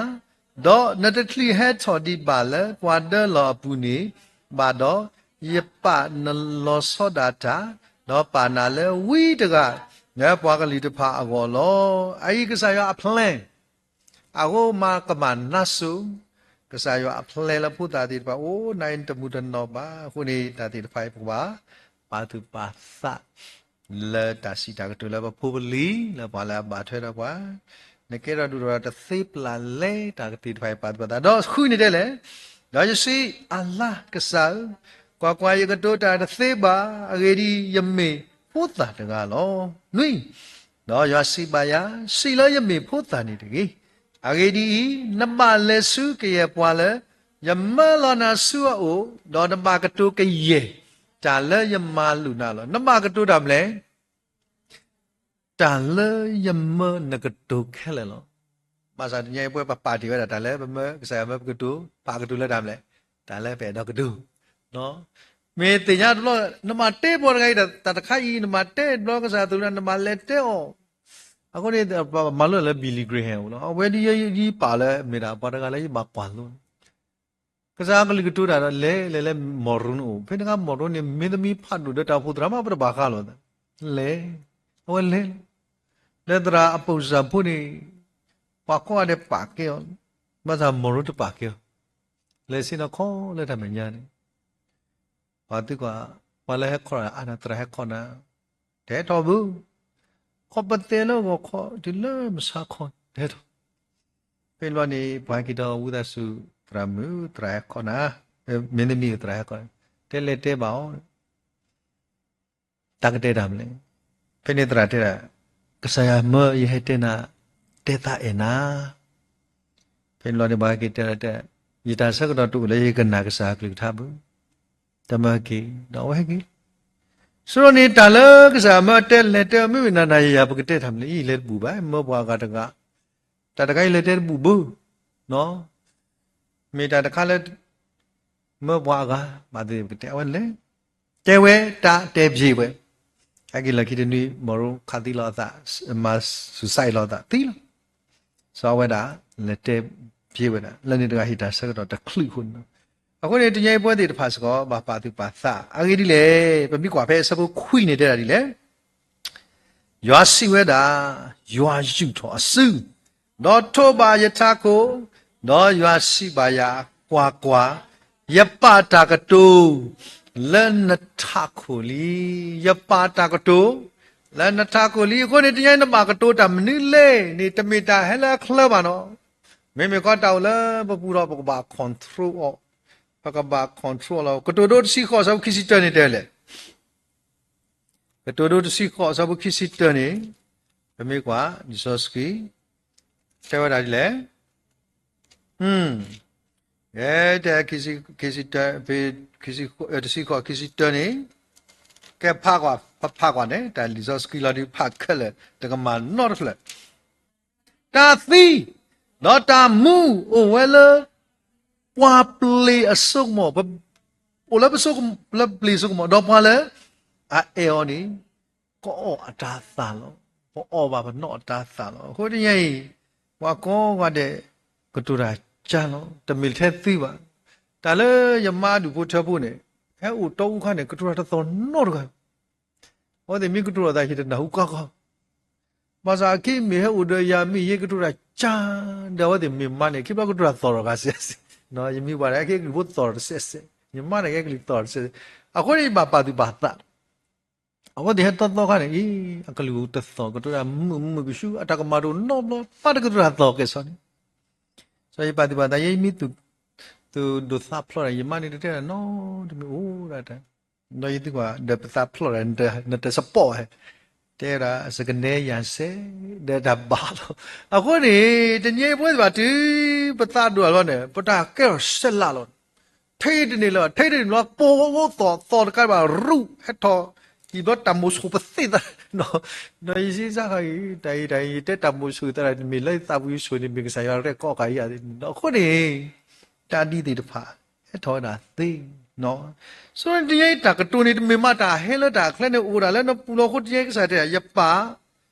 ဒီးနတချုးဟဲထီၣ်ဒံးဘၣ်လၢပှၤဒၢလီၤအပူၤန့ၣ်ဘၣ်ဒီး, ယပာ်နလီၤဆီဒၣ်တၢ်, ဒီးပာ်နၤလၢဝံတဂၤ, လၢပှၤကလုာ်တဖၣ်အဂီၢ်လီၤ. အအံၤကစၢ်ယွၤအ plan အဃိမၤကမၣ်နါစိၤ, ကစၢ်ယွၤအ plan လၢဖိသၣ်သ့ၣ်တဖၣ် အိၣ်နၤအံၤတမုာ်တနီၣ်ဘၣ်. အဃိန့ၣ် တၢ်သ့ၣ်တဖၣ်အံၤ ပကဘၣ်ပာ်သူၣ်ပာ်သး လၢတၢ်စံးတၢ်ကတိၤလၢပဖိပလံၤ လၢပှၤလၢအဘၣ်ထွဲဒီးပှၤ, နကဲထီၣ်ဒိၣ်ထီၣ်တသ့ပျၢ်လဲၣ် တၢ်ကသ့ၣ်တဖၣ်အံၤ ပာ်သူၣ်ပာ်သး ဒီးဃုန့ၣ်တဲလဲၣ်, ဒီးယစံးအလါကစၢ်ဧၢ, ကွၢ်ကွၢ်, ယကတိၤတၢ်တသ့ဘၣ်, အဂ့ၢ်ဒ်အံၤ, ယမ့ၢ်ဖိသၣ်တဂၤလီၤ. နွံ, ဒီးယွၤစံးဘၣ်ယၤ, စံးလၢယမ့ၢ်ဖိသၣ်န့ၣ်တဂ့ၤ. အဂ့ၢ်ဒ်အံၤ, နဘၣ်လဲၤဆူကယဲၢ်ပှၤလၢ ယမၢလီၤနၤဆူအအိၣ်, ဒီးနဘၣ်ကတိၤကယဲၢ်တၢ်လၢယမၤလိာ်နၤလီၤ. နဘၣ်ကတိၤတၢ်မနုၤလဲၣ်. တၢ်လၢယမၢနကတိၤခဲလၢာ်လီၤ. ဘၣ်ဆၣ်တနံၤအံၤပဝဲပပာ်တ့ၢ်ဝဲဒၣ်တၢ်လၢပမၢကစၢ်ယွၤမၢပကတိၤ, ပာ်ကတိၤလၢတၢ်မနုၤလဲၣ်, တၢ်လၢပအဲၣ်ဒိးကတိၤ, မ့ၢ်သ့ၣ်ညါတဘျီ, နမၤတဲပှၤတဂၤအံၤ တၢ်တခါအံၤ နမၤတဲတဘျီကစၢ်အသိးလၢ နမၤလဲၤတဲအီၤ, အဃိန့ၣ် မၤလိလၢ Billy Graham အိၣ်လီၤ. အဝဲဒ်ယပာ်လၢ မ့ၢ်ဒၣ်ပှၤတဂၤလၢယဘၣ်ကွၢ်လိ ကစၢ်အကလုၢ်ကတိၤတၢ်ဒီး လဲၤလဲၤလၢ Monroe အအိၣ်, ဖဲန့ၣ်အခါ Monroe န့ၣ် မ့ၢ်တမံၤဖးဒိၣ်ဒီးတၢ်အိၣ်ဖှိၣ်သရၣ်မး ပတဘၣ်ဃးလိာ်သး, လဲၤ, အဝဲလဲၤလီၤ. လၢသရၣ်အပိာ်စၢ်ဖိန့ၣ် ပှၤကိးဂၤဒဲးပာ်ကဲအီၤ, ဘၣ်ဆၣ် Monroe တပာ်ကဲအီၤ, လဲၤဆ့ၣ်နီၤခီလၢတၢ်မဲာ်ညါန့ၣ် ပှၤသံကွၢ်, ပှၤလၢဟဲခီၣ်အါနၤ သရၣ်ဟဲခီၣ်နၤ, တဟဲထီၣ်ဘၣ်, ခီၣ်ပသဲလၢဂီၤခီတုၤလၢမုၢ်ဆါခီ တဟဲထီၣ်. ဖဲန့ၣ်ဘျီန့ၣ် ပှၤဟဲက့ၤဒီးဝံသးစူၤ သရၣ်မုၣ် သရၣ်ဟဲခီၣ်နၤ, မ့ၢ်တမံၤသရၣ်ဟဲခီၣ်, တဲလဲၤတဲဘၣ်အီၤ တၢ်ကတဲတၢ်မနုၤလဲၣ်. ဖဲန့ၣ်သရၣ်တဲဒၣ်, ကစၢ်ယွၤမၢယဟဲတဲနၤ, တဲသးအဲၣ်နၤ. ဖဲန့ၣ်ဘျီန့ၣ် ပှၤဟဲက့ၤတဲတဲ, ယတၢ်ဆၢကတီၢ်တအိၣ်လၢယကနာ်ကစၢ်အကလုၢ်ကထါဘၣ်, တမၢဟဲက့ၤ, ဒီးအဝဲဟဲက့ၤ. ဆိဒီးန့ၣ် တၢ်လၢကစၢ်မၢအတဲလဲၤတဲအီၤ မ့မ့ၢ်နၤနၤယၤယၤ ပကတဲတၢ်မနုၤလဲၣ်, အံၤလဲၤတဘူၣ်ဘၣ်, မၢပှၤအဂၤတဂၤ, တၢ်တခါအံၤလဲၤတဲတဘူၣ်ဘၣ်, မ့ၢ်တၢ်တခါလၢ မၢပှၤအဂၤ ဘၣ်သ့ၣ်သ့ၣ်ပကတဲအဝဲလဲၤ, တဲဝဲတၢ်တဲဘၣ်ဝဲ, ဟဲက့ၤလီၢ်ခံတနွံ Monroe ခးသံလီၤအသး, မၤ suicide လီၤအသးသံလီၤ. စီၤအဝဲဒၣ် လဲၤတဲဘၣ်ဝဲဒၣ် လၢန့ၣ်တဂၤဟ့ၣ်တၢ်ဆၢကတီၢ်တချုးအဃိန့ၣ်လီၤ. အဃိန့ၣ် တနံၤအံၤပဝဲသ့ၣ်တဖၣ်စ့ၢ်ကီး ဘၣ်ပာ်သူၣ်ပာ်သး အဂ့ၢ်ဒ်လဲၣ်, ပမ့ၢ်ကွၢ်ဖဲအဆၢဖိခွံန့ၣ်တဲဒၣ်ဒ်လဲၣ်. ယွၤစံးဝဲဒၣ်, ယွၤယူာ်ထီၣ်အစု, ဒီးထိးဘၣ်ယထးခိၣ်, ဒီးယွၤစံးဘၣ်ယၤ, ကွၢ်ကွၢ်, ယပာ်တၢ်ကတိၤလၢနထးခိၣ်လံ. ယပာ်တၢ်ကတိၤ လၢနထးခိၣ်လံ. အဃိန့ၣ် တနံၤအံၤနဘၣ်ကတိၤတၢ်မနုၤလဲၣ်န့ၣ် တမ့ၢ်တၢ်ဟဲလၢအချၢဘၣ်နီၤ. မ့မ့ၢ်ခီတၢ်အိၣ်လၢပပူၤဒီး ပကဘၣ် control အီၤ, ပကဘၣ် control လီၤ. ကတိၤဒိတဆံဃိး အဆၢဖိခံဆံတၢန့ၣ်တဲလဲၣ်. ကတိၤဒိတဆံဃိး အဆၢဖိခံဆံတၢန့ၣ်, ပမ့ၢ်ကွၢ် လံာ်စီဆှံ တဲဝဲဒၣ်ဒ်လဲၣ်. အဲ တဆံဃိး ခံဆံတၢန့ၣ်, ကဲ ဖးကွၢ်, ဖးကွၢ်န့ၣ် တၢ်လံာ်စီဆှံလီၤဒုး ဖးခဲလၢာ် တကမၣ်နီတဖျၢၣ်. တၢ်သံ ဒီးတၢ်မူအိၣ်ဝဲလၢ ပှၤပျ့ၤအစိကမီၤ, အိၣ်လၢပျ့ၤစိကမီၤ, ဒီးပှၤလၢအအဲၣ်အီၤန့ၣ် ကအီၣ်အတၤသၣ်လီၤ. ပအီၣ်ဘၣ်ပနီၢ်အတၤသၣ်လီၤ. အဃိတနံၤအံၤ ပှၤကိးဂၤဒဲး ကတိၤတၢ်ကၢလီၤ, တမ့ၢ်ထဲသုဘၣ်. တၢ်လၢယမါဒူၣ်ဖိထၢဖိန့ၣ် ဟဲအိၣ်တီအူခါန့ၣ် ကတိၤတၢ်တသီၣ်နီတဂၤ အဝဲသ့ၣ်မ့ၢ်ကတိၤတၢ်သး ယတနၢ်ဟူကီကီ, ဘၣ်ဆၣ်အခဲအံၤမ့ၢ်ဟဲအိၣ်ဒီးယၤ မ့ၢ်ယဲကတိၤတၢ်ကၢ်, ဒီးအဝဲသ့ၣ်မ့ၢ်မၤန့ၣ် ခံဘျီကတိၤတၢ်သီၣ်ထီၣ်ဂၤစဲး, ယမံၤဘၣ်ဒီး အခဲကလုၢ်ဖိသီၣ်တစဲးစဲး, ယမါန့ၣ်ကဲကလုၢ်သီၣ်တစဲးစဲး, အဃိန့ၣ်ယဘၣ်ပာ်သူၣ်ပာ်သး အဝဲသ့ၣ်ဟဲတီသီခါန့ၣ် အံၤ အကလုၢ်တသီၣ်ကတိၤတၢ် မုာ်မုာ်ကဆူ အတၢ်ကမၣ်တအိၣ်နီတဘျီ ဘၣ်တကတိၤတၢ်သီၣ်ကဲၣ်ဆိးန့ၣ်, စီၤယပာ်သူၣ်ပာ်သး ယဲယမ့ၢ်သူၣ်ဒိၣ်သးဖျိးဒီး ယမါန့ၣ်တတဲတၢ်နီတမံၤအိၣ်ဒၣ်တၢ်, ဒီးယသုကွၢ်ဒီးပသးဖျိးဒီး နတစပီၣ်ဝဲ, တဲဒၣ်စကနဲယၤစဲး ဒီးတၢ်ဘၣ်လီၤ. အဃိန့ၣ် တနံၤအံၤပဝဲသ့ၣ်တဖၣ်တုၤ ပသးဒိၣ်အလီၢ်န့ၣ် ပတၢ်ကဲထီၣ်စဲးလၢ်လီၤ. ထဲတန့ၢ်လၢၤဘၣ် ထဲတန့ၢ်လၢၤဘၣ် ပိာ်သီၣ်သီၣ်တကးဘၣ်ရူၢ် ဟဲထီၣ် ယံာ်ဘျီတၢ်မိၣ်ဆိၣ်ပသ့ၣ်သး, ဒီးယစံးစါဃီအံၤ တၢ်အံၤတၢ်အံၤ ယတဲတၢ်မိၣ်ဆိၣ်သး တမ့ၢ်လၢယသးဝံဆိၣ်န့ၣ် မ့ၢ်ကစၢ်ယွၤရဲၣ်ကီးဃာ်ယၤသ့ၣ်န့ၣ်လီၤ. အဃိန့ၣ် တၢ်ဒ်သ့ၣ်တဖၣ် ဟဲထီၣ်ဝဲဒၣ်သ့ ဆိတနံၤအံၤတၢ်ကတိၤန့ၣ် တမ့ၢ်မးတၢ်ဟဲလၢတၢ်ချၢန့ၣ် အိၣ်ဒၣ်လၢနပူၤလီၤအဃိ တနံၤအံၤကစၢ်တဲ ယပာ်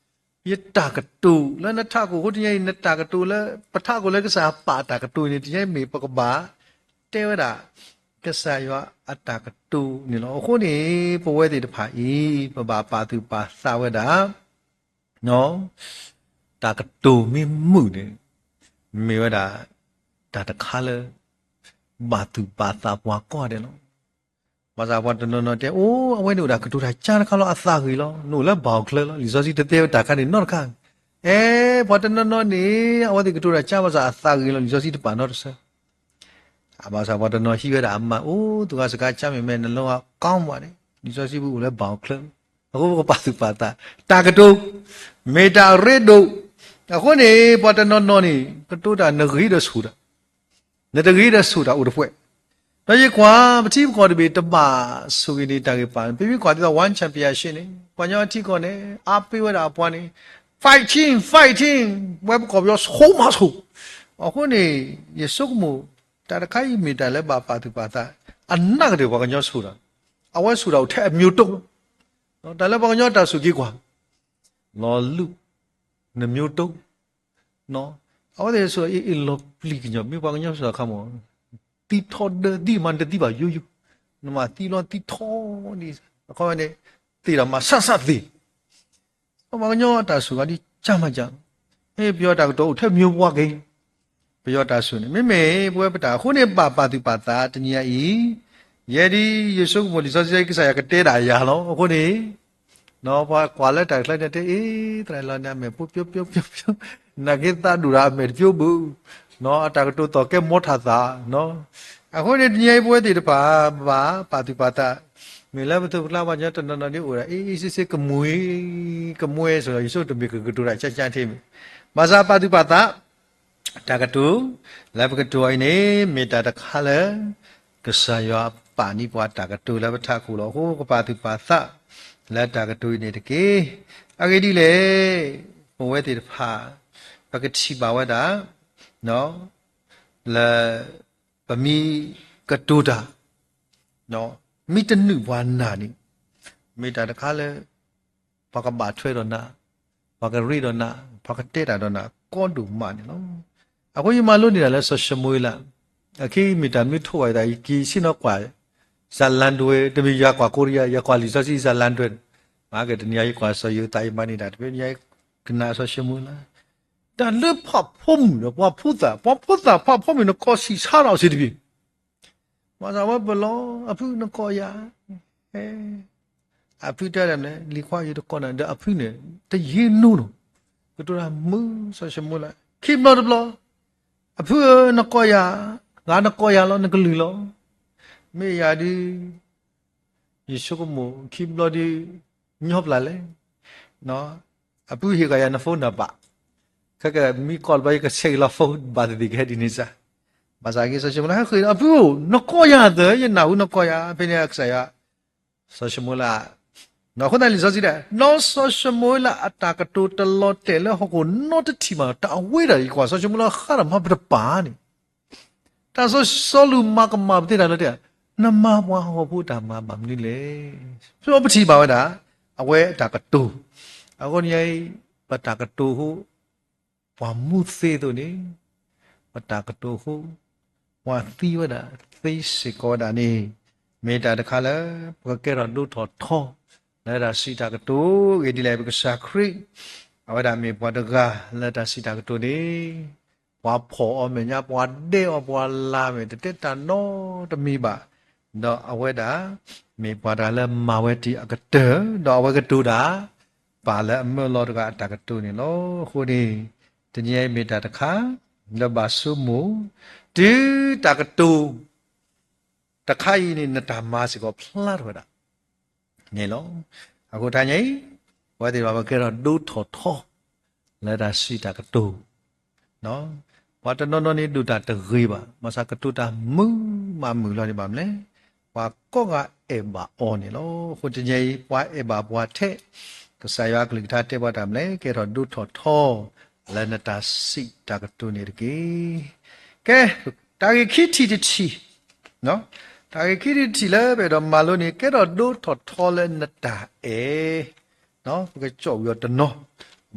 ယတၢ်ကတိၤလၢနထးခိၣ်အဃိ တနံၤအံၤ နတၢ်ကတိၤလၢ ပထးခိၣ်လၢကစၢ်ပာ်တၢ်ကတိၤအံၤန့ၣ် တနံၤအံၤမ့ၢ်ပကဘၣ် တဲဝဲဒၣ် ကစၢ်ယွၤအတၢ်ကတိၤန့ၣ်လီၤ. အဃိန့ၣ် ပဝဲသ့ၣ်တဖၣ်အံၤ ပဘၣ်ပာ်သူၣ်ပာ်သးဝဲဒၣ် တၢ်ကတိၤမ့ၢ်မုာ်န့ၣ် မ့ၢ်ဝဲဒၣ် တၢ်တခါလၢ ဘၣ်သူၣ်ပာ်သးပှၤကိးဂၤဒဲးလီၤ. ဘၣ်ဆၣ်ပှၤတနီၤနီၤတဲ အိၣ် အဝဲန့ၣ်အိၣ်ဒၣ်ကတိၤတၢ်ကၢ်တခါလီၤ အသးဂ့ၤလီၤ နအိၣ်လၢဘၣ်အီၣ်ချၢလီၤ လံာ်စီဆှံတတဲဝဲတၢ်ခါန့ၣ်နီတခါ, အဲ ပှၤတနီၤနီၤန့ၣ် အဝဲသ့ၣ်ကတိၤတၢ်ကၢ်ဘၣ်ဆၣ်အသးဂ့ၤလီၤ လံာ်စီဆှံတပာ်နီတဆၢ ဘၣ်ဆၣ်ပှၤတနီၤဟံးဝဲဒၣ်အမၤ အိၣ် သူၣ်ဂၤစကါ ကၢ်မဲာ်မဲာ် နလီၤဂာ်ကီမးန့ၣ် လံာ်စီဆှံပူၤအိၣ်လၢဘၣ်အီၣ်ချၢ, အဃိပကပာ်သူၣ်ပာ်သး, တၢ်ကတိၤ မ့ၢ်တၢ်ရ့ဒိၣ်, အဃိန့ၣ် ပှၤတနီၤနီၤန့ၣ် ကတိၤတၢ်နဂ့ၤဒီးဆိၣ်တၢ်, နတဂ့ၤဒီးဆိၣ်တၢ်အိၣ်တဖှဲၣ်, ဒီးယကွၢ်ပထံပကီၢ်တဘ့ၣ်တဘၣ်ဆိၣ်ဂ့ၤန့ၣ်တၢ်ဂ့ၢ်ပာ်, ပမ့ၢ်ကွၢ်ဒ်သိး One Championship န့ၣ် ပှၤကညီထံကီၢ်န့ၣ် အါပ့ၤဝဲဒၣ်အပှၤန့ၣ် fighting fighting ဝဲပကီၢ်ပယီၤဆိၣ်မးဆိၣ်, အဃိန့ၣ် ယဆိကမိၣ် တၢ်တခါအံၤမ့ၢ်တၢ်လၢဘၣ်ပာ်သူၣ်ပာ်သး, အနၢ်ကတၢၢ်ပှၤကညီဆိၣ်တၢ်, အဝဲဆိၣ်တၢ်အိၣ်ထဲအမျိုးတုံး, တၢ်လၢပှၤကညီတၢ်ဆိၣ်က့ၤကွၢ်, လီၤလူၤ နမျိုးတုံး, အဝဲသ့ၣ်ဆိၣ်အံၤလီၤပျံၤကညီ မ့ၢ်ပှၤကညီဆိၣ်တၢ်ခါမး, သံထီဒါသံမး နတသံဘၣ်ယိယိ, နမၤသံလီၤသံထီဒ်, အခီပညီန့ၣ် သ့ၣ်ဒီးမၤဆးဆးသ့ၣ် ပှၤကညီတၢ်ဆိၣ်ဂၤဒ်ကၢ်မးကၢ်, မ့ၢ်ပယီၤတၢ်ကတိၤအိၣ်ထဲမျိုးပှၤက့ၤ, ပယီၤတၢ်ဆိၣ်န့ၣ် မ့မ့ၢ်ပဝဲပတၢ်အဃိန့ၣ် ဘၣ်ပာ်သူၣ်ပာ်သးတနံၤအံၤ, ယဲဒ်ယဆိကမိၣ်လံာ်စီဆှံကစၢ်ယွၤကတဲဒၣ်ယၤလီၤ. အဃိန့ၣ် ပှၤကွၢ်လၢတၢ်ချၢန့ၣ်တဲ အ့ သရၣ်လီၤန့ၣ် အမဲာ်ဖိပျိပျိပျိပျိ, နာ်က့သးဒိၣ်ဒီးအမဲာ်တပျိဘၣ်, အတၢ်ကတိၤသီၣ်ကဲမိထးသး, အဃိန့ၣ် တနံၤအံၤပဝဲသ့ၣ်တဖၣ် ပဘၣ်ပာ်သူၣ်ပာ်သး, မ့ၢ်လၢပသိးပကျါပှၤကညီတနီၤနီၤဒ်အိၣ်ဒီး အ့ အ့ စ့စ့ကမှံ, ကမှံဆိးဒီး ယဆိကတၢၢ်မ့ၢ်ကကတိၤတၢ်ကၢ်ကၢ်ထဲမ့ၢ်, ဘၣ်ဆၣ်ပာ်သူၣ်ပာ်သး တၢ်ကတိၤ လၢပကတိၤအီၤအံၤန့ၣ် မ့ၢ်တၢ်တခါလၢ ကစၢ်ယွၤပာ်န့ၢ်ပှၤတၢ်ကတိၤလၢပထးခိၣ်လီၤ. အဃိပကပာ်သူၣ်ပာ်သး လၢတၢ်ကတိၤအံၤန့ၣ်တက့ၢ်. အဂ့ၢ်ဒ်လဲၣ်, ပဝဲသ့ၣ်တဖၣ် ပကထံၣ်ဘၣ်ဝဲဒၣ် လၢ ပမ့ၢ်ကတိၤတၢ် မ့ၢ်တနုာ်ပှၤနၢ်န့ၣ် မ့ၢ်တၢ်တခါလၢ ပှၤကဘၣ်ထွဲဒီးနၤ, ပှၤကရ့ဒီးနၤ, ပှၤကတဲတၢ်ဒီးနၤ ကီဒိၣ်မးန့ၣ်လီၤ. အဃိယမၤလိန့ၢ်တၢ်လၢစီၤၡမူၤအ့လး, အခဲအံၤမ့ၢ်တၢ်မ့ၢ်ထိၣ်ဘၣ်ယသး ယက့ၤဆ့ၣ်နီၤကွၢ် ဇာတ်လမ်းတွဲ, တမ့ၢ်ယၤကွၢ်ကိရံယၤ, ယကွၢ်လံာ်စီဆှံ ဇာတ်လမ်းတွဲ, မၤက့ၤတနံၤအံၤယကွၢ်စီၤယိၤသး ယမၤန့ၢ်တၢ်တဘျီညါ ကနၣ်စီၤၡမူၤအ့လး တၢ်လၢဖးဖိမုၣ်ဒီးပှၤဖိသၣ်, ပှၤဖိသၣ်ဖးဖိမုၣ်န့ၣ် ကိးဆံးဆါထီၣ်စ့ၢ်တဘ့ၣ် ဘၣ်ဆၣ်ဝဲပလီၢ် အဖုနကိးယၤ, ဟဲ, အဖုတဲဒၣ်န့ၣ် လံၤခွါယတကိးနၤ ဒီးအဖုန့ၣ် တယ့ၢ်နီၢ်နီၢ်, ကတိၤတၢ်မုာ်စီၤၡမူၤအ့လး, ခံဘျီတဘျီ, အဖုဧၢ နကိးယၤ, ဂၤနကိးယၤလီၤ နကလုၢ်လီၤ, မ့ၢ်ယၤဒုး ယဆိကမိၣ်ခံဘျီဒုး ညီပျၢ်လဲၣ်, အဖုဟ့ၣ်ဃာ်ယၤန phone number, ခဲကမ့ၢ်ကိးတဘျီ ယကဆဲးက့ၤလီၤ phone ဘၣ်သ့ၣ်သ့ၣ်ကဟဲဒ်န့ၣ်စ့ၢ်, ဘၣ်ဆၣ်က့ၤစီၤၡမူၤအ့လး ဟဲဃ့ အဖုဧၢ နကိးယၤသၢ ယနၢ်ဟူနကိးယၤ ဖဲန့ၣ်ကစၢ်ယွၤ စီၤၡမူၤအ့လး, အဃိသတးလံာ်စီဆှံတဲ ဒီးစီၤၡမူၤအ့လးအတၢ်ကတိၤတလီၤတဲာ်လၢဟီၣ်ခိၣ်နီတထံၣ်မး တၢ်အဝဲဒၣ်အံၤကွၢ် စီၤၡမူၤအ့လးဃါတၢ်မၤပတပၤန့ၣ် တၢ်စီၤစီလူးမၤကမၣ်ပသ့ၣ်တၢ်လၢတဲ နမၤပှၤဟီၣ်ခိၣ်ဖိတၢ်မၤဘၣ်မနုၤလဲၣ်, ပထံၣ်ဘၣ်ဝဲဒၣ် အဝဲအတၢ်ကတိၤ, အဃိန့ၣ် ပတၢ်ကတိၤအဃိ ပှၤမူသ့အသိးန့ၣ်, ပတၢ်ကတိၤအဃိ ပှၤသံဝဲဒၣ်သ့စ့ၢ်ကီးဝဲဒၣ်န့ၣ်, မ့ၢ်တၢ်တခါလၢ ပကကဲထီၣ်ဒိၣ်ထီၣ်ထီ လၢတၢ်စံးတၢ်ကတိၤအဂ့ၢ်ဒ်လဲၣ်, ပကစၢ်ခရံာ် အဝဲဒၣ်မ့ၢ်ပှၤတဂၤလၢတၢ်စံးတၢ်ကတိၤန့ၣ် ပှၤဖီၣ်အီၤမဲာ်ညါ, ပှၤဒဲးအီၤ, ပှၤလၤမဲာ်, တတဲတၢ်နီတမံၤဘၣ်. ဒီးအဝဲဒၣ် မ့ၢ်ပှၤတဂၤလၢမၤဝဲတ့ၢ်အကတၢၢ်, ဒီးအဝဲကတိၤတၢ် ပာ်လၢအမၢလီၤတဂၤအတၢ်ကတိၤန့ၣ်လီၤ. အဃိန့ၣ် တနံၤအံၤမ့ၢ်တၢ်တခါ လၢဘၣ်ဆိကမိၣ် တုၤတၢ်ကတိၤ တခါအံၤန့ၣ် နတၢ်မၤစ့ၢ်ကီးဖျါထီၣ်ဝဲဒၣ် န့ၣ်လီၤ. အဃိတနံၤအံၤ အဝဲသ့ၣ်တဖၣ် ပကဲထီၣ်ဒိထီၣ်ထီ လၢတၢ်စံးတၢ်ကတိၤ, ပှၤတနီၤနီၤန့ၣ် ဒိၣ်တၢ်တဂ့ၤဘၣ်, ဘၣ်ဆၣ်ကတိၤတၢ်မုာ်မးမုာ်လီၤန့ၣ်ဘၣ်မနုၤလဲၣ်, ပှၤကိးဂၤအဲၣ်ဘၣ်အီၤန့ၣ်လီၤ. အဃိတနံၤအံၤ ပှၤအဲၣ်ဘၣ်ပှၤထဲ ကစၢ်ယွၤအကလုၢ်ကထါတဲပှၤတၢ်မနုၤလဲၣ်, ကဲထီၣ်ဒိထီၣ်ထီ လၢနတၢ်စံးတၢ်ကတိၤန့ၣ်တက့ၢ်. ကဲ, တၢ်ဂ့ၢ်ခံထံၣ်တထံၣ်, တၢ်ဂ့ၢ်ခံထံၣ်တထံၣ်လၢပအဲၣ်ဒိးမၤလိန့ၣ် ကဲထီၣ်ဒိထီၣ်ထီလၢနတၢ်အဲၣ်, ပကကၠီၣ်ဝံၤအီၤတနီၤ,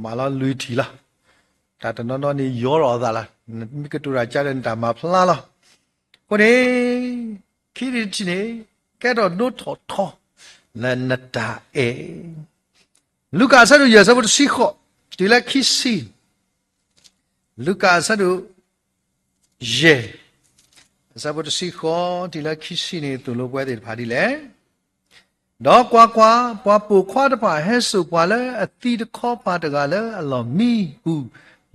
မၤလီၤလွံၢ်ထံၣ်လီၤ. တၢ်တနီၤနီၤန့ၣ်ယီၤထီၣ်အသးလီၤ, မ့ၢ်ကတိၤတၢ်ကါဒီးနတၢ်မၤဖျါလီၤ. အဃိန့ၣ် ခံထံၣ်တထံၣ်န့ၣ် ကဲထီၣ်ဒိထီၣ်ထီ လၢနတၢ်အဲၣ် လူၤကၣ်အဆၢဒိၣ်ယဲၢ် အဆၢဖိတဆံဃိး တုၤလၢခံဆံ, လူၤကၣ်အဆၢဒိၣ်ယဲၢ် အဆၢဖိတဆံဃိး တုၤလၢခံဆံန့ၣ် သိၣ်လိပဝဲသ့ၣ်တဖၣ်ဒ်လဲၣ်. ဒီးကွၢ်ကွၢ်, ပှၤပိာ်ခွါတဖၣ်ဟဲစိာ်ပှၤလၢအသံတခီပၤတဂၤလၢအလီၢ်မံပူၤ,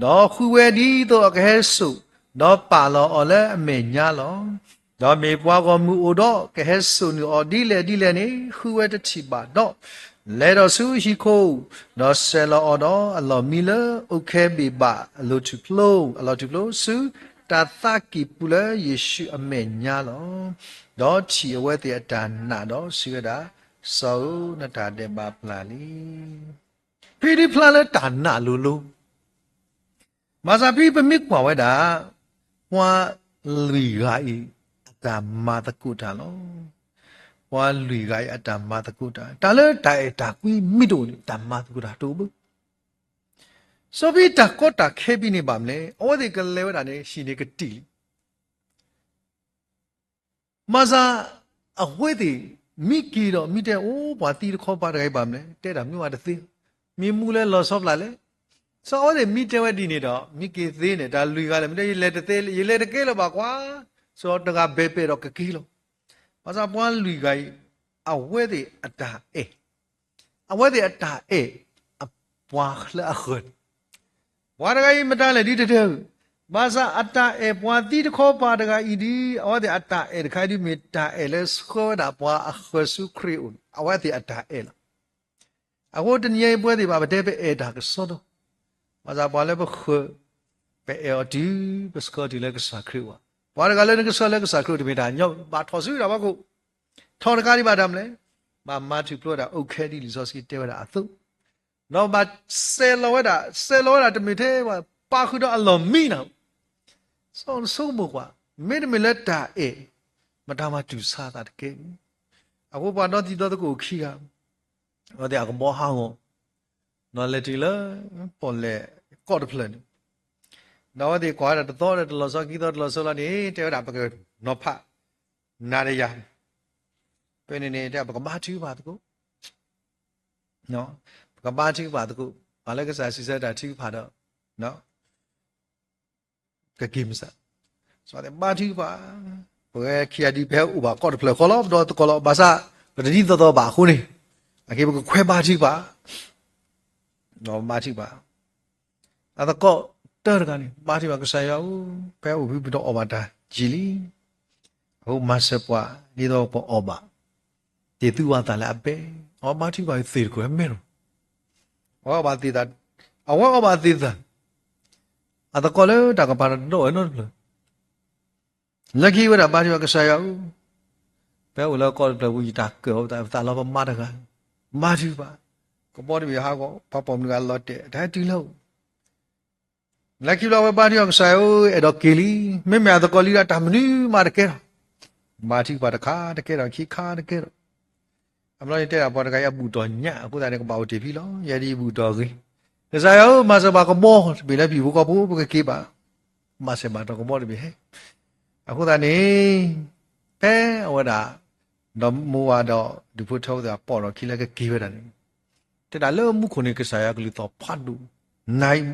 ဒီးဃုဝဲဒ်သိးအကဟဲစိာ်, ဒီးပာ်လီၤအီၤလၢအမဲာ်ညါလီၤ. ဒီးမ့ၢ်ပှၤဂီၢ်မုၢ်အိၣ်ဒီး ကဟဲစိာ်နုာ်အီၤဒ်လဲၣ်ဒ်လဲၣ်န့ၣ် ဃုဝဲတထံၣ်ဘၣ်ဒီး, လဲၤဒီးဆူဟံၣ်ခိၣ်, ဒီးဆဲးလီၤအီၤဒီးအလီၢ်မံလၢအိၣ်ခဲဘ့ၣ်ဘၣ်အလိၤထူၣ်ဖျိ, အလီၢ်ထူၣ်ဖျိဆူတၢ်သးကံၢ်ပူၤလၢယ့ၣ်ၡူးအမဲာ်ညါလီၤ. ဒီးထံၣ်အဝဲသ့ၣ်အတၢ်နာ်ဒီးစံးဝဲဒၣ်, စီၤဧၢ, နတၢ်ဒဲးဘးပျၢ်လံ. ဖဲဒုးဖျါလၢတၢ်နာ်လိၤလိၤ ဘၣ်ဆၣ်ဖဲပမ့ၢ်ကွၢ်ဝဲဒၣ် ပှၤလွံၢ်ဂၤအံၤ အတၢ်မၤသကိးတၢ်လီၤ. ပှၤလွံၢ်ဂၤအံၤအတၢ်မၤသကိးတၢ်, တၢ်လၢတၢ်အဲၣ်တၢ်ကွံမ့ၢ်တအိၣ်န့ၣ် တၢ်မၤသကိးတၢ်တအိၣ်ဘၣ်. စီၤဖဲတၢ်ကီတၢ်ခဲဖဲန့ၣ်ဘၣ်မနုၤလဲၣ်, အဝဲသ့ၣ်ကလဲၤဝဲဒၣ်န့ၣ် ဟံၣ်န့ၣ်ကတံၢ်လံ ဘၣ်ဆၣ် အဝဲသ့ၣ် မ့ၢ်က့ၤဒီး မ့ၢ်တဲအိၣ် ပှၤသံတခီပၤတဂၤအံၤဘၣ်မနုၤလဲၣ်, တဲတၢ်မ့ၢ်ဝဲတသ့, မ့ၢ်မူလၢလီၤဆီဖျါလဲၣ်. စီၤအဝဲသ့ၣ်မ့ၢ်တဲဝဲဒ်န့ၣ်ဒီး မ့ၢ်က့ၤသ့န့ၣ် တၢ်လွံၢ်ဂၤလဲၣ် မ့ၢ်တဲ ယလဲၤတသ့, ယလဲၤတကဲလၢၤဘၣ်ကွၢ်, စီၤတဂၤဘဲးပဲာ်ဒီးကက့ၤလီၤ. ဘၣ်ဆၣ်ပှၤလွံၢ်ဂၤအံၤ အဝဲသ့ၣ်အတၢ်အဲၣ် အဝဲသ့ၣ်အတၢ်အဲၣ် အပှၤလၢအဃၢၤန့ၣ်, ပှၤတဂၤအံၤမတၤလဲၣ်ဒ်တတဲဧၢ, ဘၣ်ဆၣ်အတၢ်အဲၣ်ပှၤသံတခီပၤတဂၤအံၤဒ်, အဝဲသ့ၣ်အတၢ်အဲၣ်တခါအံၤဒ်မ့ၢ်တၢ်အဲၣ်လၢဆှၢဝဲဒၣ်ပှၤအဃၢၤဆူခရံာ်အအိၣ်န့ၣ် အဝဲသ့ၣ်အတၢ်အဲၣ်လီၤ. အဃိတနံၤအံၤပဝဲသ့ၣ်ဘၣ်ပတဲပအဲၣ်တၢ်ကစီဒီ, ဘၣ်ဆၣ်ပှၤလၢပဃၢၤ ပအဲၣ်အီၤတုၤ ပဆှၢတုၤလၢကစၢ်ခရံာ်အအိၣ်, ပှၤတဂၤလၢနကဆှၢလၢကစၢ်ခရံာ်အအိၣ်တမ့ၢ်တၢ်ညီဘၣ်, ထီၣ်ဆူတၢ်ဖီခိၣ်, ထီၣ်တခါဒ်ဘၣ်တၢ်မနုၤလဲၣ်, ဘၣ်မၤထူၣ်ဖျိဝဲဒၣ်အိၣ်ခဲဒ်လံာ်စီဆှံတဲဝဲဒၣ်အသိး, ဒီးဘၣ်စဲးလီၤဝဲဒၣ်, စဲးလီၤဝဲဒၣ်တမ့ၢ်ထဲဘၣ်, ပာ်ဃုာ်ဒီးအလီၢ်မံနၤ, စီၤဆိကမိၣ်ကွၢ်, မ့တမ့ၢ်လၢတၢ်အဲၣ်, မတၤမၤတူၢ်ဆါအသးတကဲန့ၣ်. အဃိပှၤဒီသံဒီသကိးခံဂၤ အဝဲသ့ၣ်အကဘီဟးဂီၤ, ဒီးလဲၤတုၤလၢ ပီၣ်လဲၣ်ကီၢ်တဖျၢၣ်န့ၣ်, ဒီးအဝဲသ့ၣ်ကွၢ်ဝဲဒၣ်တသီဒီးတလီၤဆီ ခံသီတလီၤဆီလီၤန့ၣ် တဲဝဲဒၣ်ပကနီၤဖး နၤဒီးယၤ, ဖဲန့ၣ်န့ၣ် တဲပကဘါထုကဖၣ်သကိး, ပကဘါထုကဖၣ်သကိး, ပှၤလၢကစၢ်စံးဆၢတၢ်ထုကဖၣ်ဒီး ကက့ၤမုၢ်ဆ့ၣ်, ဘါထုကဖၣ်, ပဝဲခံဂၤဒ်ပဟဲအိၣ်ဘၣ်ကီၢ်တဖျၢၣ်ဃီလီၤ, ပဒီသကိးလီၤ, ဘၣ်ဆၣ် ပတဒ်သိးသိးဘၣ်အဃိန့ၣ်, အက့ၤပကခွဲးဘါထုကဖၣ်, ဒီးဘါထုကဖၣ်, အသကိးတၢတဂၤန့ၣ် ဘါထုကဖၣ်ကစၢ်ယွၤဧၢ, ဖဲအိၣ်ဖုပဒီးအီၣ်ဘၣ်တၢ်ယံာ်လံ, အဃိမၤစၢၤပှၤ ဒ်သိးပအီၣ်ဘၣ် သ့ၣ်သူဝဲသးလၢအဘဲ, အဝဲဘါထုကဖၣ်သ့ၣ်တခိၣ်ဟဲမဲာ်လီၤ, အဝဲအီၣ်ဘၣ်သ့ၣ်သၣ်, အဝဲအီၣ်ဘၣ်သ့ၣ်သၣ်, အသကိးလၢတၢ်ကပၤတဒီးဝဲနီတဖျၢၣ်, လၢခံဝဲဒၣ်ဘါထုကဖၣ်ကစၢ်ယွၤဧၢ, ဖဲအိၣ်လၢကီၢ်တဖျၢၣ်ပူၤ ယတၢ်ကၢၣ်အီၤပသးလီၤပမါတဂၤ, ဘါထုကဖၣ်, ကဘီတဘ့ၣ်ဟးဂီၤ, ပှၤပိာ်မုၣ်တဂၤလီၤတဲာ် တၢ်ဟဲတုၤလၢအအိၣ် လၢခံဘျီဝဲဘါထုကဖၣ်ကစၢ်ယွၤဧၢ, အဲၣ်ဒိးက့ၤလံ, မ့မ့ၢ်အသကိးလံဒီးတၢ်မနုၤမးတကဲထီၣ်, ဘါထုကဖၣ်တခါတကဲထီၣ် ခံခါတကဲထီၣ်, အဘျီန့ၣ်တဲဒၣ်ပှၤတဂၤအံၤအဘူၣ်တီၢ်ညၣ်အဃိသတးန့ၣ် ကဘၣ်အိၣ်တ့ၢ်ဖဲလီၤ, ယဲဒ်အံၤဘူၣ်တီၢ်ဂ့ၤ, ကစၢ်ယွၤဧၢ, မၤစၢၤဘၣ်ကဘီတဘ့ၣ်လၢပဟံၣ်ပူၤဃီပူၤ ပကက့ၤဘၣ်, မၤစၢၤဘၣ်ဒီးကဘီတဘ့ၣ်ဟဲ, အဃိသတးန့ၣ် ဖဲအဝဲဒၣ် ဒီးမိၢ်ဝၤဒီးဒူၣ်ဖိထၢဖိသ့ၣ်တဖၣ်ပိာ်ထီၣ်ခံလၢကက့ၤဝဲဒၣ်န့ၣ်, တဲဒၣ်လၢမူခိၣ်န့ၣ် ကစၢ်ယွၤကလုၢ်သီၣ်ဖးဒိၣ်နၤအံၤ,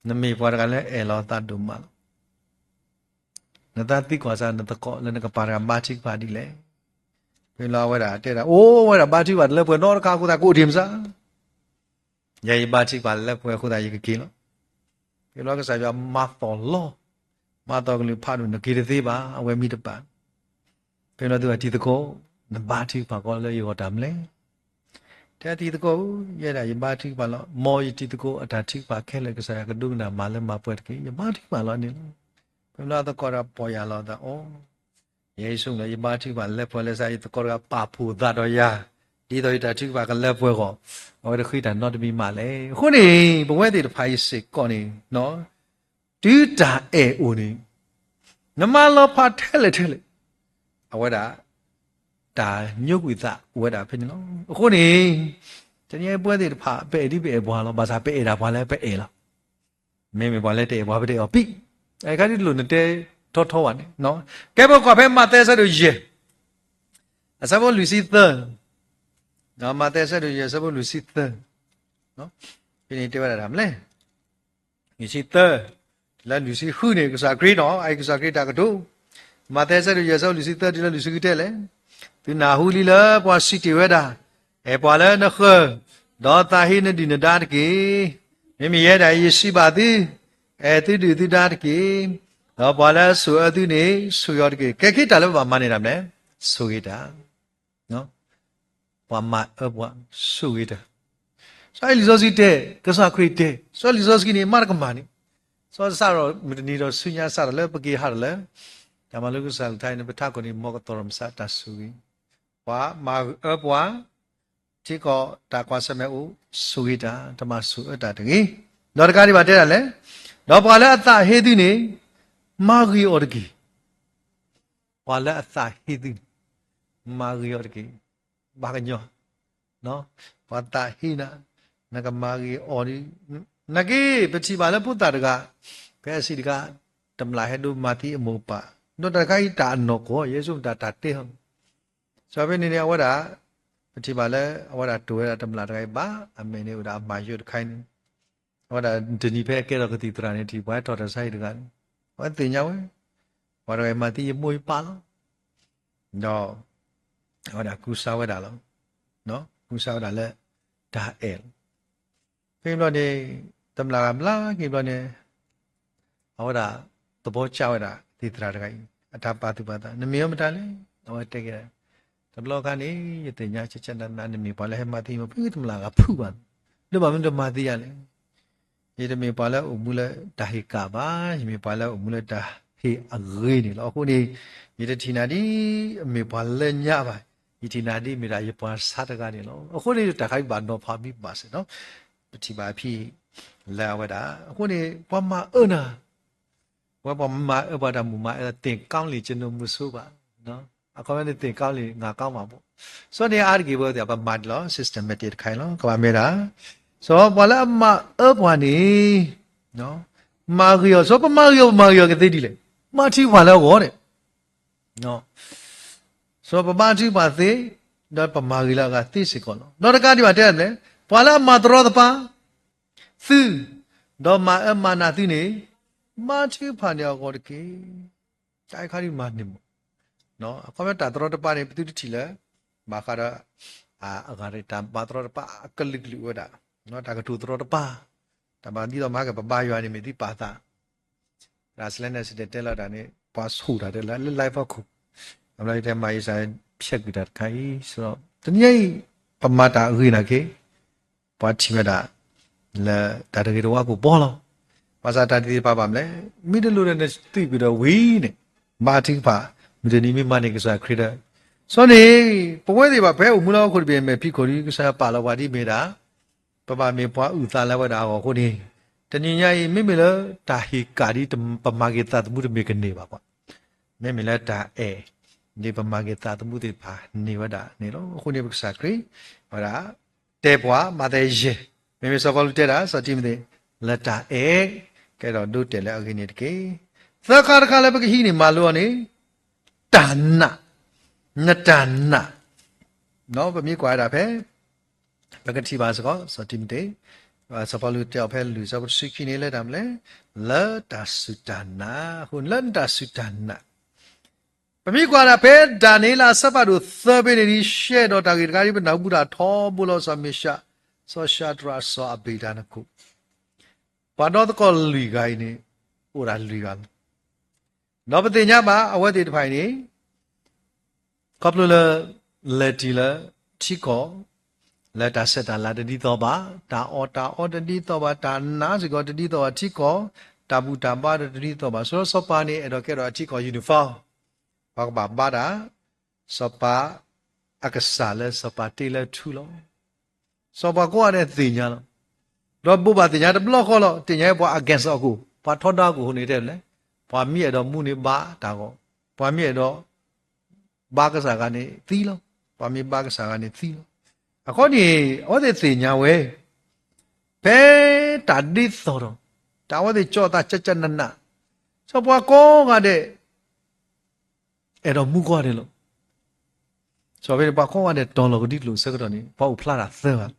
နမ့ၢ်ပှၤတဂၤလၢအဲၣ်လီၤသးဒိၣ်မးလီၤ. နသးသံကွၢ်စၢ်နသကိးလၢနကပာ်တဂၤဘါထုကဖၣ်ဒ်လဲၣ်. ဖဲလီၤအဝဲဒၣ်တဲဒၣ် အိၣ်ဝဲဒၣ်ဘါထုကဖၣ်တလၢပှဲၤနီတခါအဃိသတး ကအိၣ်တ့ၢ်မစး ယဲယဘါထုကဖၣ်လၢပှဲၤအဃိသတးယကက့ၤလီၤ. ဖဲလီၤကစၢ်ယွၤမၤသီၣ်လီၤ, မၤသီၣ်ကလုၢ်ဖးဒိၣ် နက့ၤတသ့ဘၣ် အဝဲမ့ၢ်တပာ်. ဖဲလီၤသုဝဲတံၤသကိး, နဘါထုကဖၣ်ကီးလၢယဂီၢ်တၢ်မနုၤလဲၣ်. တဲတံၤသကိးဧၢ, ယဲဒၣ်ယဘါထုကဖၣ်လီၤ. မ်ယတံၤသကိးအတၢ်ထုကဖၣ်ခဲလၢာ်ကစၢ်ယွၤကဒိကနၣ်မၤလၢမၤပှဲၤတက့ၢ်. ယဘါထုကဖၣ်လီၤန့ၣ်လီၤ. ဖဲလီၤသကိးဒီးပီၢ်ယၢ်လီၤသးအီၤ ယဲယဆိကမိၣ်လၢယဘါထုကဖၣ်လၢပှဲၤလၢစး ယသကိးတဂၤပာ်ဖှိၣ်သးဒီးယၤ, ဒ်သိးယတၢ်ထုကဖၣ်ကလၢပှဲၤအဂီၢ်, အဝဲတဃ့တၢ်နီတမံၤမးလဲၣ်. အဃိန့ၣ် ပဝဲသ့ၣ်တဖၣ်အံၤစ့ၢ်ကီးန့ၣ်, တုၤတၢ်အဲၣ်အိၣ်န့ၣ်, နမၤလီၤဖးထဲလဲၣ်ထဲလဲၣ်, အဝဲဒၣ် တၢ်ညိကွံာ်သးအိၣ်ဝဲဒၣ်ဖဲန့ၣ်လီၤ. အဃိန့ၣ် တနံၤအံၤပဝဲသ့ၣ်တဖၣ် ပအဲၣ်ဒ်ပအဲၣ်ပှၤလီၤ. ဘၣ်ဆၣ်ပအဲၣ်ဒၣ်ပှၤလၢပအဲၣ်လီၤ. မ့မ့ၢ်ပှၤလၢတအဲၣ်ပှၤ ပတအဲၣ်အီၤပံ, အခါဒ်တလိၣ်နတဲထီထီဘၣ်န့ၣ်, ကဲပကွၢ်ဖဲမးသဲအဆၢဒိၣ်ယဲၢ်, အဆၢဖိလွံၢ်ဆံသၢ, မးသဲအဆၢဒိၣ်ယဲၢ် အဆၢဖိလွံၢ်ဆံသၢ, ဖဲန့ၣ်တဲဝဲဒၣ်တၢ်မနုၤလဲၣ်. လွံၢ်ဆံသၢ, လၢလွံၢ်ဆံဃုန့ၣ် ကစၢ်ခရံာ်နီၤ, အအံၤကစၢ်ခရံာ်တၢ်ကတိၤ, မးသဲအဆၢဒိၣ်ယဲၢ် အဆၢဖိလွံၢ်ဆံသၢ တုၤလၢလွံၢ်ဆံဃုတဲလဲၣ်. သုနၢ်ဟူလံလၢပှၤစံးတ့ၢ်ဝဲဒၣ်, အဲၣ်ပှၤလၢနဃၢၤ, ဒီးသးဟ့နဒုၣ်နဒါတက့ၢ်. မ့မ့ၢ်ယဲဒၣ်အံၤယစံးဘၣ်သု, အဲၣ်သုဒုၣ်သုဒါတက့ၢ်. ဒီးပှၤလၢအဆိၣ်အၢသုန့ၣ် ဆိၣ်ဂ့ၤအီၤတက့ၢ်. ကဲခဲအံၤတၢ်လၢပဘၣ်မၤန့ၢ်တၢ်မနုၤလဲၣ်, ဆိၣ်ဂ့ၤတၢ် ပှၤမၤအၢပှၤ ဆိၣ်ဂ့ၤတၢ်. စီၤလံာ်စီဆှံတဲ, ကစၢ်ခရံာ်တဲ, စီၤလံာ်စီဆှံန့ၣ် မၤတကမၣ်န့ၣ်, စီၤစးထီၣ်မုၢ်တနံၤဒီးဆူညါစးထီၣ်လၢပက့ၤဟးထီၣ်လၢ တၢ်မၤလိကစၢ်အကလုၢ်ကထါအံၤန့ၣ် ပထးခိၣ်န့ၣ် မ်ကသီၣ်ထီၣ်မစးတၢ်ဆိၣ်ဂ့ၤ, ပှၤမၤအၢပှၤ ထံကီၢ်တၢ်ကွၢ်ဆၢၣ်မဲာ်အိၣ် ဆိၣ်ဂ့ၤတၢ်, တမၤဆိၣ်အၢတၢ်တဂ့ၤ. ဒီးတကးဒံးဘၣ်တဲဒၣ်လဲၣ်, ဒီးပှၤလၢအသးဟ့သုန့ၣ် မၤဂ့ၤအီၤတက့ၢ်. ပှၤလၢအသးဟ့သုန့ၣ် မၤဂ့ၤအီၤတက့ၢ်. ဘၣ်ကညီ, ပှၤသးဟ့နၤ, နကမၤဂ့ၤအီၤဒီး, နာ်က့ ပထံၣ်ဘၣ်လၢဖိသၣ်တဂၤ, ဖဲအဆံးတဂၤ, တမျၢ်ဟဲဒိးမၤသံအမိၢ်ပၢ်, ဒီးတၢ်တခါအံၤတၢ်အနီၢ်ကီၢ် ယဲဆိကမိၣ်တၢ်တၢ်တဲဟီ, စီၤဖဲန့ၣ်န့ၣ် အဝဲဒၣ်, ပထံၣ်ဘၣ်လၢ အဝဲဒၣ်တိၢ်ဝဲဒၣ်တမျၢ်တဂၤအံၤဘၣ်, အမဲာ်န့ၣ်အိၣ်ဒၣ်အမၤယိးတခါအံၤန့ၣ်, အဝဲဒၣ်တနံၤဖဲအကဲထီၣ်ကသံၣ်သရၣ်န့ၣ် ထံၣ်ပှၤဟဲထီၣ်တၢ်ဆါဟံၣ်တဂၤန့ၣ်, အဝဲသ့ၣ်ညါဝဲ, ပှၤတဂၤအံၤမၤသံယမိၢ်ယပၢ်လီၤ. ဒီး အဝဲဒၣ်ကူစါဝဲဒၣ်လီၤ. ကူစါဝဲဒၣ်လၢ တၢ်အဲၣ်လီၤ. ဖဲဘျီန့ၣ် တမျၢ်ဂၤဘျါက့ၤဘျီန့ၣ် အဝဲဒၣ်သဘီကၢ်ဝဲဒၣ်သံၣ်သရၣ်တဂၤအံၤ အတၢ်ပာ်သူၣ်ပာ်သး, နမ့ၢ်အီၤမတၤလဲၣ်. အဝဲတဲက့ၤ, တဘျီခါန့ၣ် ယသ့ၣ်ညါကကနန နမ့ၢ်ပှၤလၢဟဲမၤသံယမိၢ်ပၢ် တမျၢ်ဂၤဖုးဘၣ်, ဒီးဘၣ်မနုၤတမၤသံယၤလဲၣ်. ယတမ့ၢ်ပှၤလၢအိၣ်မူလၢတၢ်ဟ့ၣ်ကၣ်ဘၣ်, ယမ့ၢ်ပှၤလၢအိၣ်မူလၢတၢ်ဟ့ၣ်အဂ့ၤန့ၣ်လီၤ. အဃိန့ၣ် ယတထံၣ်နၤဒ်အမ့ၢ်ပှၤလၢညါဘၣ်, ယထံၣ်နၤဒ်မ့ၢ်ဒၣ်ယပှၤဆါတဂၤန့ၣ်လီၤ. အဃိန့ၣ် တၢ်ခါဒ်ဘၣ်နီၤဖးမံဘၣ်စ့ၢ်နီၤ, ပထံၣ်ဘၣ်အဖံလၢအဝဲဒၣ်, အဃိန့ၣ် ပှၤမၤအၢနၤ ဝဲပှၤမၤအၢပှၤတၢ်မုၢ်မၤအၢလၢ သင်ကောင်းလင် ကျွန်တော် မဆိုးပါ, အခီပညီန့ၣ် သင်ကောင်းလင် ငါကောင်းမှာပေါ့. စီၤန့ၣ်အါတက့ၢ်ဝဲသ့ၣ် ပမၤဒ်လီၤ systematic တခါအံၤလီၤ. ကဘၣ်မ့ၢ်ဒၣ် စီၤပှၤလၢအမၤအၢပှၤန့ၣ် မၤဂ့ၤအီၤ, စီၤပမၤဂ့ၤအီၤ ပမၤဂ့ၤအီၤကသ့ဒ်လဲၣ်, ဘါထုကဖၣ်လၢအဂီၢ်န့ၣ် စီၤပဘါထုကဖၣ်သ့, ဒီးပမၤဂ့ၤလၢအဂၤသ့စ့ၢ်ကီးလီၤ. ဒီးတကးဒံးဘၣ်တဲလဲၣ်, ပှၤလၢအမၤတရီတပါသု, ဒီးမၤအၢမၤနးသုန့ၣ်, ဘါထုကဖၣ်န့ၢ်အဂီၢ်တက့ၢ်. တၢ်အခါဒ်မၤန့ၢ်မး, အခီပညီတၢ်တရီတပါန့ၣ် ပသုတထံၣ်လၢ ဘၣ်ဃးဒီး အဂၤတၢ်မၤတရီတပါအကလုာ်ကလုာ်ဝဲဒၣ်, တၢ်ကတိၤတရီတပါ, တၢ်မၤဒ်သိးမၤက့ၤပဘါယွၤန့ၣ် မ့ၢ်သုပာ်သး တၢ်စလဲန့ၣ် စတဲတဲလီၤတၢ်န့ၣ် ပှၤဆိၣ်တၢ်တဲလၢ လၢ live ဖီခိၣ်, အဘျီယတဲမၤယစၢ်ဖျဲးကွံာ်တၢ်တခါအံၤ, တနံၤအံၤ ပမၤတၢ်အဂ့ၤနာ်က့ၤ, ပှၤထံၣ်ဝဲဒၣ် လၢတၢ်တဂ့ၤတဝါကအိၣ်ဘှီလီၤ. ဘၣ်ဆၣ်တၢ်တသ့ၣ်တဖၣ်ဘၣ်မနုၤလဲၣ်, မ့ၢ်တလိၣ်ဒီးနသံကွံာ်ဒီးဝံၤန့ၣ်, ဘါထုကဖၣ်, မုၢ်တနံၤမ့ၢ်မၤန့ၢ်ကစၢ်ခရံာ်ဒီး, စီၤန့ၣ် ပဝဲသ့ၣ်ဘၣ်ဖဲအိၣ်မူလၢဟီၣ်ခိၣ်တဘ့ၣ်အမဲာ်ဖံးခိၣ်ဒီး ကစၢ်ယွၤပာ်လီၤပှၤဒ်မ့ၢ်ဒၣ် ပဘၣ်မ့ၢ်ပှၤအုၣ်သးလၢဝဲဒၣ်အဂီၢ်အဃိန့ၣ်, တနံၤညါအံၤ မ့မ့ၢ်လၢတၢ်ဟ့ၣ်ကၣ်ဒ်ပမၤက့ၤသးသမူတမ့ၢ်ကန့ၢ်ဘၣ်ပှၤ, မ့မ့ၢ်လၢတၢ်အဲၣ် ဒ်ပမၤက့ၤသးသမူသ့ၣ်တဖၣ်န့ၢ်ဝဲဒၣ်န့ၣ်လီၤ. အဃိန့ၣ် ပကစၢ်ခရံာ် ဝဲဒၣ် တဲပှၤ မးသဲယဲၢ်, မ့မ့ၢ်စီၤပီလူးတဲဒၣ် စီၤတံၤမသ့း လၢတၢ်အဲၣ် ကဲထီၣ်ဒိတဲာ်လၢအဂ့ၤန့ၣ်တက့ၢ်. သၢခါတခါလၢပကဟံးန့ၢ်မၤလိအီၤန့ၣ် တၢ်နာ် နတၢ်နာ်, ပမ့ၢ်ကွၢ်ဝဲဒၣ်ဖဲ ပကထံၣ်ဘၣ်စ့ၢ်ကီး စီၤတံၤမသ့း, စီၤပီလူးတဲအီၤဖဲလံာ်စီၤပီတဆံခံန့ၣ် လၢတၢ်မနုၤလဲၣ်, လၢတၢ်စူၢ်တၢ်နာ်, အဃိန့ၣ်လၢနတၢ်စူၢ်တၢ်နာ် ပမ့ၢ်ကွၢ်ဒၣ်ဖဲဒၤနံးယ့လးအဆၢဖးဒိၣ်သၢဖဲန့ၣ် ဒ်ရှဲဒီးတၢ်ဂ့ၢ်တခါဒ်ပနၢ်ဟူပူၤတၢ်ထီဘိလီၤ စီၤမ့ၤၡး, စီၤၡၤဒြး, စီၤအဘ့းနကိၣ်, ပှၤဒီသကိးလွံၢ်ဂၤအံၤန့ၣ် အိၣ်ဒၣ်လွံၢ်ဂၤလီၤ. ဒီးပသ့ၣ်ညါဘၣ်အဝဲသ့ၣ်တဖၣ်အံၤန့ၣ် ခီဖျိလၢ လဲၤတ့ၢ်လၢထံကီၢ် လၢတၢ်ဆဲးတၢ်လၤတဒ်သိးဘၣ်, တၢ်အီၣ်တၢ်အီတဒ်သိးဘၣ်, တၢ်နါစ့ၢ်ကီးတဒ်သိးဘၣ်, ထံကီၢ် တၢ်ဘူၣ်တၢ်ဘါဒီးတဒ်သိးဘၣ်. ဆိစီၤပၤန့ၣ် အဲၣ်ဒိးကဲထီၣ်အထံကီၢ် uniform, ပှၤကဘၣ်ဘါတၢ် စီၤပၤအကစၢ်လၢစီၤပၤတ့လၢထူလီၤ. စီၤပၤကိးဂၤဒဲးသ့ၣ်ညါလီၤ. ဒီးဘိးဘၣ်သ့ၣ်ညါတဘျီဃီလီၤ. သ့ၣ်ညါပှၤ against အီၤကိၣ်, ပှၤထီဒါအီၤကိၣ်အဃိန့ၣ်တဲလဲၣ်, ပှၤမ့ၢ်အဲၣ်ဒိးမူန့ၣ်ဘါတၢ်ဂီၤ, ပှၤမ့ၢ်အဲၣ်ဒိး ဘါကစၢ်ဂၤန့ၣ်သံလီၤ. ပှၤမ့ၢ်ဘါကစၢ်ဂၤန့ၣ်သံလီၤ. အဃိန့ၣ် အဝဲသ့ၣ်သ့ၣ်ညါဝဲ ဖဲတၢ်ဒ်သိးဒီး တၢ်အဝဲသ့ၣ်ကၠီသးကၠၢ်ကၠၢ်နးနး, စီၤပၤကိးဂၤဒဲး အဲၣ်ဒိးမူကိးဂၤဒဲးလီၤ. စီၤပၤပှၤကိးဂၤဒဲးတီၤလီၤကဒံကလိာ်ဆၢကတီၢ်န့ၣ် ပှၤအိၣ်ဖျါတၢ်သၢဂၤ,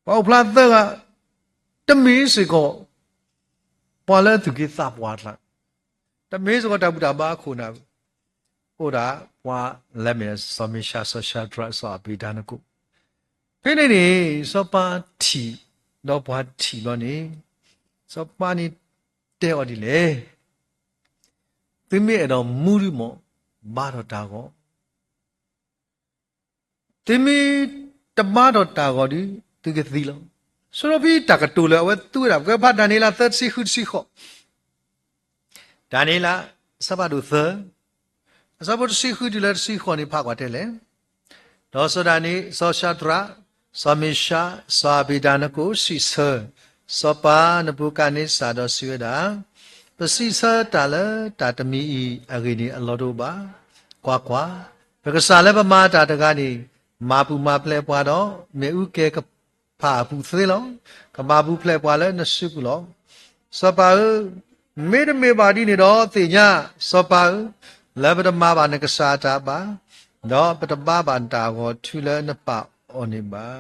ပှၤအိၣ်ဖျါသၢဂၤ, တမ့ၢ်စ့ၢ်ကီး ပှၤလၢသူၣ်က့သးပှၢ်အကျါ, တမ့ၢ်စ့ၢ်ကီးတၢ်ဘူၣ်တၢ်ဘါအခိၣ်နၢ်, အိၣ်ဒၣ်ပှၤလၢမ့ၢ်စီၤမ့ၤၡး, စီၤၡၤဒြး, စီၤအဘ့းနကိၣ်. ဖဲန့ၣ်န့ၣ် စီၤပၤထံၣ်, ဒီးပှၤထံၣ်ဘျီန့ၣ် စီၤပၤန့ၣ်တဲအီၤဒ်လဲၣ်, သုမ့ၢ်အဲၣ်ဒိးမူဒုးမ့ၢ် ဘါထီၣ်တၢ်ဂီၤ, သုမ့ၢ်တဘါထီၣ်တၢ်ဂီၤဒုး သုကသံလီၤ. ဆိဖဲတၢ်ကတိၤလၢအဝဲသူဝဲဒၣ် ပကဖးဒၤနံးယ့လးသၢတဆံဃုတဆံဃိး, ဒၤနံးယ့လး အဆၢဖးဒိၣ်သၢ, အဆၢဖိတဆံဃုတုၤလၢတဆံဃိးန့ၣ် ဖးကွၢ်တဲလဲၣ်. ဒီးစီၤဒၤနံး, စီၤၡၤဒြး, စီၤမ့ၤၡး, စီၤအဘ့းနကိၣ် စံးဆၢ စီၤပၤနဘူၤခၣ်နံစၢ်ဒီးစံးဝဲဒၣ်, ပစံးဆၢတၢ်လၢတၢ်တမံၤအံၤအဂ့ၢ်န့ၣ်အလီၢ်တအိၣ်ဘၣ်. ကွၢ်ကွၢ်, ပကစၢ်လၢပမၤတၢ်တဂၤန့ၣ် မၤပူၤမၤဖျဲးပှၤဒီး မ့ၣ်အူကဲၤကဖၣ်အပူၤသ့လီၤ. ကမၤပူၤဖျဲးပှၤလၢနစုပူၤလီၤ. စီၤပၤဧၢ, မ့တမ့ၢ်ဘၣ်ဒ်န့ၣ်ဒီးသ့ၣ်ညါ, စီၤပၤဧၢ, လၢပတမၤဘၣ်နကစၢ်အတၢ်ဘၣ်, ဒီးပတဘါဘၣ်နတၢ်ဂီၤထူလၢနပာ်အီၤန့ၣ်ဘၣ်.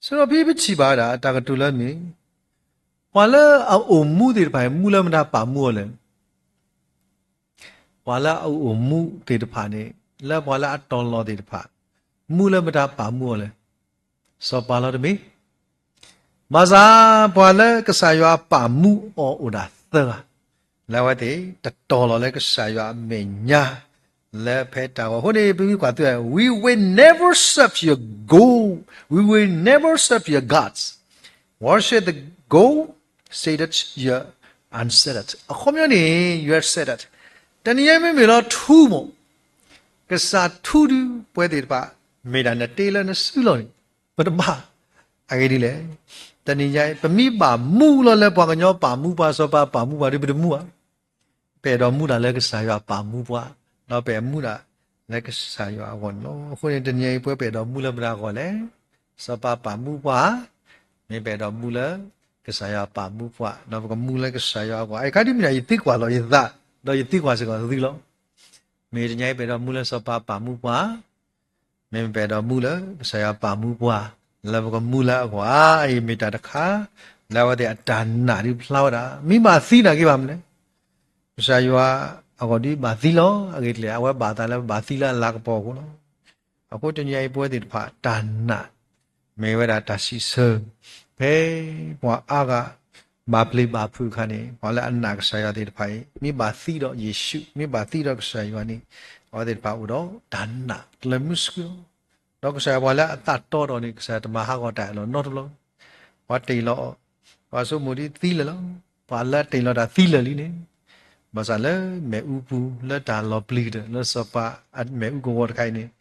ဆိဖဲပထံၣ်ဘၣ်ဝဲဒၣ်တၢ်ကတိၤလၢမ့ၢ် ပှၤလၢအအိၣ်မူသ့ၣ်တဖၣ်အံၤ မူလၢမတၤပာ်မူအီၤလဲၣ်. ပှၤလၢအအိၣ်မူသ့ၣ်တဖၣ်န့ၣ် လၢပှၤလၢအတီၤလီၤသ့ၣ်တဖၣ် မူလၢမတၤပာ်မူအီၤလဲၣ်. စီၤပၤလီၤတမ့ၢ်. ဘၣ်ဆၣ် ပှၤလၢကစၢ်ယွၤပာ်မူအီၤအိၣ်ဒၣ်သၢဂၤ, လၢအဝဲသ့ၣ်တတီၤလီၤလၢကစၢ်ယွၤအမဲာ်ညါ လၢဖဲတၢ်ဂီၤအဃိန့ၣ် ပမ့ၢ်ကွၢ်သု we will never serve your gold, we will never serve your gods, worship the gold, Satan your ancestor. အခီပညီန့ၣ် you have said that. တနံၤညါမ့မ့ၢ်လီၤထူမး, ကစၢ်ထူဒုးပှဲၤသ့ၣ်တဖၣ် မ့ၢ်ဒၣ်နတ့လၢနစုလီၤန့ၣ် ပတဘၣ်. အဂ့ၢ်ဒ်လဲၣ်, တနံၤညါအံၤ ပမ့ၢ်ဘၣ်မူလီၤလၢပှၤကညီပာ်မူပှၤ စီၤပၤပာ်မူပှၤဒုး ပတမူဘၣ်. ပအဲၣ်ဒိးမူဒၣ်လၢကစၢ်ယွၤပာ်မူပှၤ, ဒီးပအဲၣ်မူဒၣ်လၢကစၢ်ယွၤအဂီၢ်န့ၣ်လီၤ. အဃိန့ၣ် တနံၤညါအံၤ ပဝဲပအဲၣ်ဒိးမူလၢမတၤအဂီၢ်လဲၣ်. စီၤပၤပာ်မူပှၤ, မ့ၢ်ပအဲၣ်ဒိးမူလၢကစၢ်ယွၤပာ်မူပှၤ, ဒီးပကမူလၢကစၢ်ယွၤအဂီၢ်. အခါဒ်မ့ၢ်ဒၣ် ယသံကွၢ်လီၤယသး, ဒီးယသံကွၢ်စ့ၢ်ကီးသုလီၤ. မ့ၢ်တနံၤအံၤပအဲၣ်ဒိးမူလၢစီၤပၤပာ်မူပှၤ, မ့ၢ်ပအဲၣ်ဒိးမူလၢကစၢ်ယွၤပာ်မူပှၤ, လၢပကမူလၢအဂီၢ်ဧါ. အအံၤမ့ၢ်တၢ်တခါ လၢအဝဲသ့ၣ်အတၢ်နာ်ဒုးဖျါဝဲဒၣ်. မ့ၢ်ဘၣ်သံနာ်က့ဘၣ်မနုၤလဲၣ်. ကစၢ်ယွၤအဂီၢ်ဒုးဘၣ်သံလီၤ. အဂ့ၢ်ဒ်လဲၣ်, အဝဲဘၣ်သးလၢပဘၣ်သံလၢအလၤကပီၤအဃိလီၤ. အဃိတနံၤအံၤပဝဲသ့ၣ်တဖၣ်တၢ်နာ် မ့ၢ်ဝဲဒၣ်တၢ်စံးဆၢ, ဖဲပှၤအါဂၤ ဘၣ်ပျံၤဘၣ်ဖုးအခါန့ၣ် ပှၤလၢအနာ်ကစၢ်ယွၤသ့ၣ်တဖၣ်အံၤ မ့ၢ်ဘၣ်သံဒီးယ့ၣ်ၡူး, မ့ၢ်ဘၣ်သံဒီးကစၢ်ယွၤန့ၣ် အဝဲသ့ၣ်တဖၣ်အိၣ်ဒီးတၢ်နာ်ကျၢၤမုဆူလီၤ. ဒီးကစၢ်ယွၤပှၤလၢအသးတီဒီးန့ၣ် ကစၢ်ယွၤတမၤဟးဂီၤတၢ်အလီၢ်နီတဘျီ, ပှၤတ့ၢ်လီၤအီၤ, ပှၤဆိကမိၣ်ဒ်သံလၢာ်လီၤ. ပှၤလၢအတ့ၢ်လီၤတၢ်သံလၢာ်လံန့ၣ်, ဘၣ်ဆၣ်လၢမ့ၣ်အူပူၤ လၢတၢ်လီၤပျံၤကတၢၢ် လၢစီၤပၤအမ့ၣ်အူကဝီၤတခါအံၤန့ၣ်